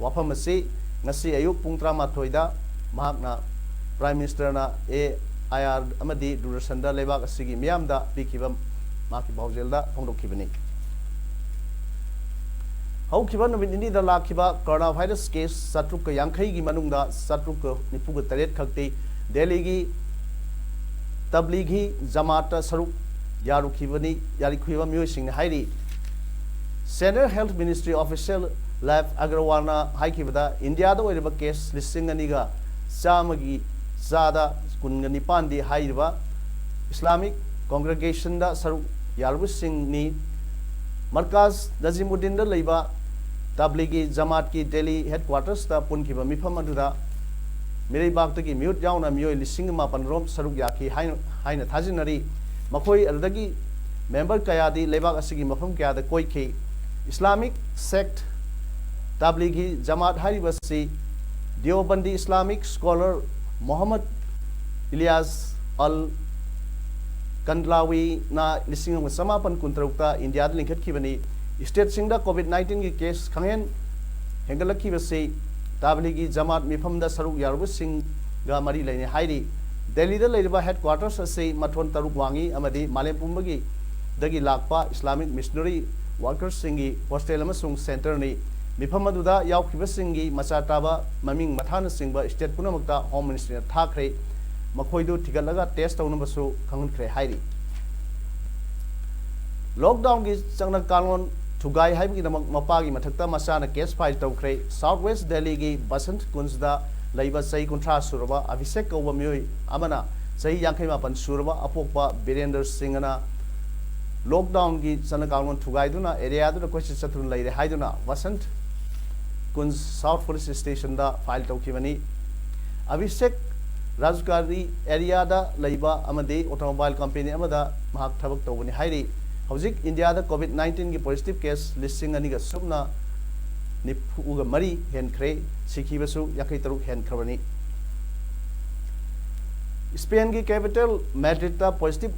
ꯋꯥꯐꯝ ꯑꯁꯤ ꯉꯁꯤ ꯑꯌꯨꯛ ꯄꯨꯡ ꯇꯔꯥꯃꯥꯊꯣꯏꯗ ꯃꯍꯥꯛꯅ ꯄ꯭ꯔꯥꯏꯝ ꯃꯤꯅꯤꯁꯇꯔꯅ ꯑꯦ ꯑꯥꯏ ꯑꯥꯔ ꯑꯃꯗꯤ ꯗꯨꯔꯗꯔꯁꯟꯗ ꯂꯩꯕꯥꯛ ꯑꯁꯤꯒꯤ ꯃꯤꯌꯥꯝꯗ ꯄꯤꯈꯤꯕ ꯃꯍꯥꯛꯀꯤ ꯄꯥꯎꯖꯦꯜꯗ ꯐꯣꯡꯗꯣꯛꯈꯤꯕꯅꯤ꯫ ꯍꯧꯈꯤꯕ ꯅꯨꯃꯤꯠ ꯅꯤꯅꯤꯗ ꯂꯥꯛꯈꯤꯕ ꯀꯣꯔꯣꯅꯥ ꯚꯥꯏꯔꯁ ꯀꯦꯁ ꯆꯥꯇ꯭ꯔꯨꯛꯀ ꯌꯥꯡꯈꯩꯒꯤ ꯃꯅꯨꯡꯗ ꯆꯥꯇ꯭ꯔꯨꯛꯀ ꯅꯤꯐꯨꯒ ꯇꯔꯦꯠ ꯈꯛꯇꯤ ꯗꯦꯜꯂꯤꯒꯤ ꯇꯕ꯭ꯂꯤꯒꯤ ꯖꯃꯥꯠꯇ ꯁꯔꯨꯛ ꯌꯥꯔꯨꯈꯤꯕꯅꯤ, ꯌꯥꯔꯤꯈꯤꯕ ꯃꯤꯑꯣꯏꯁꯤꯡꯅ ꯍꯥꯏꯔꯤ꯫ ꯁꯦꯟꯇ꯭ꯔꯦꯜ ꯍꯦꯜꯊ ꯃꯤꯅꯤꯁꯇ꯭ꯔꯤ ꯑꯣꯐꯤꯁꯤꯌꯦꯜ ꯂꯥꯚ ꯑꯒꯔꯋꯥꯜꯅ ꯍꯥꯏꯈꯤꯕꯗ, ꯏꯟꯗꯤꯌꯥꯗ ꯑꯣꯏꯔꯤꯕ ꯀꯦꯁ ꯂꯤꯁꯤꯡ ꯑꯅꯤꯒ ꯆꯥꯝꯃꯒꯤ ꯆꯥꯗ ꯀꯨꯟꯒ ꯅꯤꯄꯥꯟꯗꯤ ꯍꯥꯏꯔꯤꯕ ꯏꯁꯂꯥꯃꯤꯛ ꯀꯣꯡꯒ꯭ꯔꯦꯒꯦꯁꯟꯗ ꯁꯔꯨꯛ ꯌꯥꯔꯨꯕꯁꯤꯡꯅꯤ꯫ ꯃꯔꯀꯥꯖ ꯅꯖꯤꯃꯨꯗꯤꯟꯗ ꯂꯩꯕ ꯇꯕ꯭ꯂꯤꯒꯤ ꯖꯃꯥꯠꯀꯤ ꯗꯦꯜꯂꯤ ꯍꯦꯗꯀ꯭ꯋꯥꯇꯔꯁꯇ ꯄꯨꯟꯈꯤꯕ ꯃꯤꯐꯝ ꯑꯗꯨꯗ ꯃꯤꯔꯩꯕꯥꯛꯇꯒꯤ ꯃꯤꯍꯨꯠ ꯌꯥꯎꯅ ꯃꯤꯑꯣꯏ ꯂꯤꯁꯤꯡ ꯑꯃ ꯃꯥꯄꯟ ꯔꯣꯝ ꯁꯔꯨꯛ ꯌꯥꯈꯤ ꯍꯥꯏꯅ, ꯍꯥꯏꯅ ꯊꯥꯖꯅꯔꯤ꯫ ꯃꯈꯣꯏ ꯑꯗꯨꯗꯒꯤ ꯃꯦꯝꯕꯔ ꯀꯌꯥꯗꯤ ꯂꯩꯕꯥꯛ ꯑꯁꯤꯒꯤ ꯃꯐꯝ ꯀꯌꯥꯗ ꯀꯣꯏꯈꯤ꯫ ꯏꯁꯂꯥꯃꯤꯛ ꯁꯦꯛꯠ ꯇꯕ꯭ꯂꯤꯒꯤ ꯖꯃꯥꯠ ꯍꯥꯏꯔꯤꯕꯁꯤ ꯗꯤꯑꯣꯕꯟꯗꯤ ꯏꯁꯂꯥꯃꯤꯛ ꯁ꯭ꯀꯣꯂꯔ ꯃꯣꯍꯝꯃꯗ ꯏꯂꯤꯌꯥꯁ ꯑꯜ ꯀꯟꯗ꯭ꯂꯥꯋꯤꯅ ꯂꯤꯁꯤꯡ ꯑꯃ ꯆꯃꯥꯄꯟ ꯀꯨꯟꯇꯔꯨꯛꯇ ꯏꯟꯗꯤꯌꯥꯗ ꯂꯤꯡꯈꯠꯈꯤꯕꯅꯤ꯫ ꯁ꯭ꯇꯦꯠꯁꯤꯡꯗ ꯀꯣꯚꯤꯗ ꯅꯥꯏꯟꯇꯤꯟꯒꯤ ꯀꯦꯁ ꯈꯪꯍꯦꯟ ꯍꯦꯟꯒꯠꯂꯛꯈꯤꯕꯁꯤ ꯇꯥꯕ꯭ꯂꯤꯒꯤ ꯖꯃꯥꯠ ꯃꯤꯐꯝꯗ ꯁꯔꯨꯛ ꯌꯥꯔꯨꯕꯁꯤꯡꯒ ꯃꯔꯤ ꯂꯩꯅꯩ ꯍꯥꯏꯔꯤ꯫ ꯗꯦꯜꯂꯤꯗ ꯂꯩꯔꯤꯕ ꯍꯦꯗꯀ꯭ꯋꯥꯇꯔꯁ ꯑꯁꯤ ꯃꯊꯣꯟ ꯇꯔꯨꯛ ꯋꯥꯡꯉꯤ ꯑꯃꯗꯤ ꯃꯥꯂꯦꯝ ꯄꯨꯝꯕꯒꯤ ꯗꯒꯤ ꯂꯥꯛꯄ ꯏꯁꯂꯥꯃꯤꯛ ꯃꯤꯁꯅꯔꯤ ꯋꯥꯔꯀꯔꯁꯤꯡꯒꯤ ꯍꯣꯁꯇꯦꯜ ꯑꯃꯁꯨꯡ ꯁꯦꯟꯇꯔꯅꯤ꯫ ꯃꯤꯐꯝ ꯑꯗꯨꯗ ꯌꯥꯎꯈꯤꯕꯁꯤꯡꯒꯤ ꯃꯆꯥ ꯇꯥꯕ ꯃꯃꯤꯡ ꯃꯊꯥꯅꯆꯤꯡꯕ ꯁ꯭ꯇꯦꯠ ꯄꯨꯝꯅꯃꯛꯇ ꯍꯣꯝ ꯃꯤꯅꯤꯁꯇ꯭ꯔꯤꯅ ꯊꯥꯈ꯭ꯔꯦ꯫ ꯃꯈꯣꯏꯗꯨ ꯊꯤꯒꯠꯂꯒ ꯇꯦꯁ ꯇꯧꯅꯕꯁꯨ ꯈꯪꯍꯟꯈ꯭ꯔꯦ ꯍꯥꯏꯔꯤ꯫ ꯂꯣꯛꯗꯥꯎꯟꯒꯤ ꯆꯠꯅ ꯀꯥꯡꯂꯣꯟ ꯊꯨꯒꯥꯏ ꯍꯥꯏꯕꯒꯤꯗꯃꯛ ꯃꯄꯥꯒꯤ ꯃꯊꯛꯇ ꯃꯆꯥꯅ ꯀꯦꯁ ꯐꯥꯏꯜ ꯇꯧꯈ꯭ꯔꯦ꯫ ꯁꯥꯎꯠ ꯋꯦꯁ ꯗꯦꯜꯂꯤꯒꯤ ꯕꯁꯟꯠ ꯀꯨꯟꯖꯗ ꯂꯩꯕ ꯆꯍꯤ ꯀꯨꯟꯊ꯭ꯔꯥ ꯁꯨꯔꯕ ꯑꯚꯤꯁꯦꯛ ꯀꯧꯕ ꯃꯤꯑꯣꯏ ꯑꯃꯅ ꯆꯍꯤ ꯌꯥꯡꯈꯩ ꯃꯥꯄꯟ ꯁꯨꯔꯕ ꯑꯄꯣꯛꯄ ꯕꯤꯔꯦꯟꯗꯔ ꯁꯤꯡꯍꯅ ꯂꯣꯛꯗꯥꯎꯟꯒꯤ ꯆꯠꯅ ꯀꯥꯡꯂꯣꯟ ꯊꯨꯒꯥꯏꯗꯨꯅ ꯑꯦꯔꯤꯌꯥꯗꯨꯗ ꯀꯣꯏꯆꯠ ꯆꯠꯇꯨꯅ ꯂꯩꯔꯦ ꯍꯥꯏꯗꯨꯅ ꯕꯁꯟꯠ ꯀꯨꯟꯖ ꯁꯥꯎꯠ ꯄꯨꯂꯤꯁ ꯁ꯭ꯇꯦꯁꯟꯗ ꯐꯥꯏꯜ ꯇꯧꯈꯤꯕꯅꯤ꯫ ꯑꯚꯤꯁꯦꯛ ꯔꯥꯖꯒꯥꯔꯤ ꯑꯦꯔꯤꯌꯥꯗ ꯂꯩꯕ ꯑꯃꯗꯤ ꯑꯣꯇꯣꯃꯣꯕꯥꯏꯜ ꯀꯝꯄꯦꯅꯤ ꯑꯃꯗ ꯃꯍꯥꯛ ꯊꯕꯛ ꯇꯧꯕꯅꯤ ꯍꯥꯏꯔꯤ꯫ ꯍꯧꯖꯤꯛ ꯏꯟꯗꯤꯌꯥꯗ ꯀꯣꯚꯤꯗ ꯅꯥꯏꯟꯇꯤꯟꯒꯤ ꯄꯣꯖꯤꯇꯤꯚ ꯀꯦꯁ ꯂꯤꯁꯤꯡ ꯑꯅꯤꯒ ꯁꯨꯞꯅ ꯅꯤꯐꯨꯒ ꯃꯔꯤ ꯍꯦꯟꯈ꯭ꯔꯦ, ꯁꯤꯈꯤꯕꯁꯨ ꯌꯥꯡꯈꯩ ꯇꯔꯨꯛ ꯍꯦꯟꯈ꯭ꯔꯕꯅꯤ꯫ ꯁ꯭ꯄꯦꯟꯒꯤ ꯀꯦꯄꯤꯇꯦꯜ ꯃꯦꯗ꯭ꯔꯤꯗꯇ ꯄꯣꯖꯤꯇꯤꯚ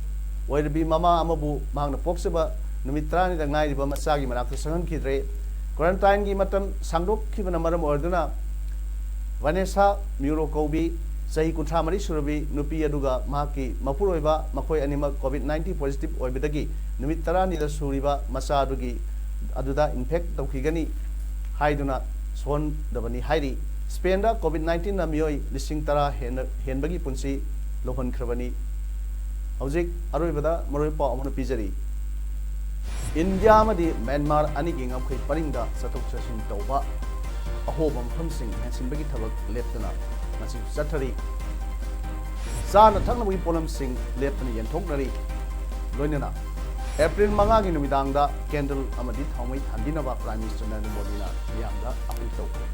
ꯑꯣꯏꯔꯕꯤ ꯃꯃꯥ ꯑꯃꯕꯨ ꯃꯍꯥꯛꯅ ꯄꯣꯛꯆꯕ ꯅꯨꯃꯤꯠ ꯇꯔꯥꯅꯤꯗ ꯉꯥꯏꯔꯤꯕ ꯃꯆꯥꯒꯤ ꯃꯅꯥꯛꯇ ꯆꯪꯍꯟꯈꯤꯗ꯭ꯔꯦ꯫ ꯀ꯭ꯋꯥꯔꯦꯟꯇꯥꯏꯟꯒꯤ ꯃꯇꯝ ꯁꯥꯡꯗꯣꯛꯈꯤꯕꯅ ꯃꯔꯝ ꯑꯣꯏꯗꯨꯅ ꯚꯥꯅꯦꯁꯥ ꯃ꯭ꯌꯨꯔꯣ ꯀꯧꯕꯤ ꯆꯍꯤ ꯀꯨꯟꯊ꯭ꯔꯥ ꯃꯔꯤ ꯁꯨꯔꯕꯤ ꯅꯨꯄꯤ ꯑꯗꯨꯒ ꯃꯍꯥꯛꯀꯤ ꯃꯄꯨꯔꯣꯏꯕ, ꯃꯈꯣꯏ ꯑꯅꯤꯃꯛ ꯀꯣꯚꯤꯗ ꯅꯥꯏꯟꯇꯤꯟ ꯄꯣꯖꯤꯇꯤꯚ ꯑꯣꯏꯕꯗꯒꯤ ꯅꯨꯃꯤꯠ ꯇꯔꯥꯅꯤꯗ ꯁꯨꯔꯤꯕ ꯃꯆꯥ ꯑꯗꯨꯒꯤ, ꯑꯗꯨꯗ ꯏꯟꯐꯦꯛ ꯇꯧꯈꯤꯒꯅꯤ ꯍꯥꯏꯗꯨꯅ ꯁꯣꯟꯗꯕꯅꯤ ꯍꯥꯏꯔꯤ꯫ ꯁ꯭ꯄꯦꯟꯗ ꯀꯣꯚꯤꯗ ꯅꯥꯏꯟꯇꯤꯟꯅ ꯃꯤꯑꯣꯏ ꯂꯤꯁꯤꯡ ꯇꯔꯥ ꯍꯦꯟꯅ, ꯍꯦꯟꯕꯒꯤ ꯄꯨꯟꯁꯤ ꯂꯧꯍꯟꯈ꯭ꯔꯕꯅꯤ꯫ ꯍꯧꯖꯤꯛ ꯑꯔꯣꯏꯕꯗ ꯃꯔꯨꯑꯣꯏꯕ ꯄꯥꯎ ꯑꯃꯅ ꯄꯤꯖꯔꯤ꯫ ꯏꯟꯗꯤꯌꯥ ꯑꯃꯗꯤ ꯃ꯭ꯌꯥꯟꯃꯥꯔ ꯑꯅꯤꯒꯤ ꯉꯝꯈꯩ ꯄꯔꯤꯡꯗ ꯆꯠꯊꯣꯛ ꯆꯠꯁꯤꯟ ꯇꯧꯕ, ꯑꯍꯣꯕ ꯃꯐꯝꯁꯤꯡ ꯃꯦꯟꯁꯤꯟꯕꯒꯤ ꯊꯕꯛ ꯂꯦꯞꯇꯅ ꯉꯁꯤꯁꯨ ꯆꯠꯊꯔꯤ꯫ ꯆꯥꯅ ꯊꯛꯅꯕꯒꯤ ꯄꯣꯠꯂꯝꯁꯤꯡ ꯂꯦꯞꯇꯅ ꯌꯦꯟꯊꯣꯛꯅꯔꯤ꯫ ꯂꯣꯏꯅꯅ ꯑꯦꯄ꯭ꯔꯤꯜ ꯃꯉꯥꯒꯤ ꯅꯨꯃꯤꯗꯥꯡꯗ ꯀꯦꯟꯗꯜ ꯑꯃꯗꯤ ꯊꯥꯎꯃꯩ ꯊꯥꯟꯕꯤꯅꯕ ꯄ꯭ꯔꯥꯏꯝ ꯃꯤꯅꯤꯁꯇꯔ ꯅꯔꯦꯟꯗ꯭ꯔ ꯃꯣꯗꯤꯅ ꯃꯤꯌꯥꯝꯗ ꯑꯥꯄꯤꯜ ꯇꯧꯈ꯭ꯔꯦ꯫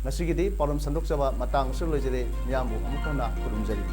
ꯉꯁꯤꯒꯤꯗꯤ ꯄꯥꯎꯗꯝ ꯁꯟꯗꯣꯛꯆꯕ ꯃꯇꯥꯡ ꯑꯁꯤꯗ ꯂꯣꯏꯖꯔꯦ꯫ ꯃꯤꯌꯥꯝꯕꯨ ꯑꯃꯨꯛ ꯍꯟꯅ ꯈꯨꯔꯨꯝꯖꯔꯤ꯫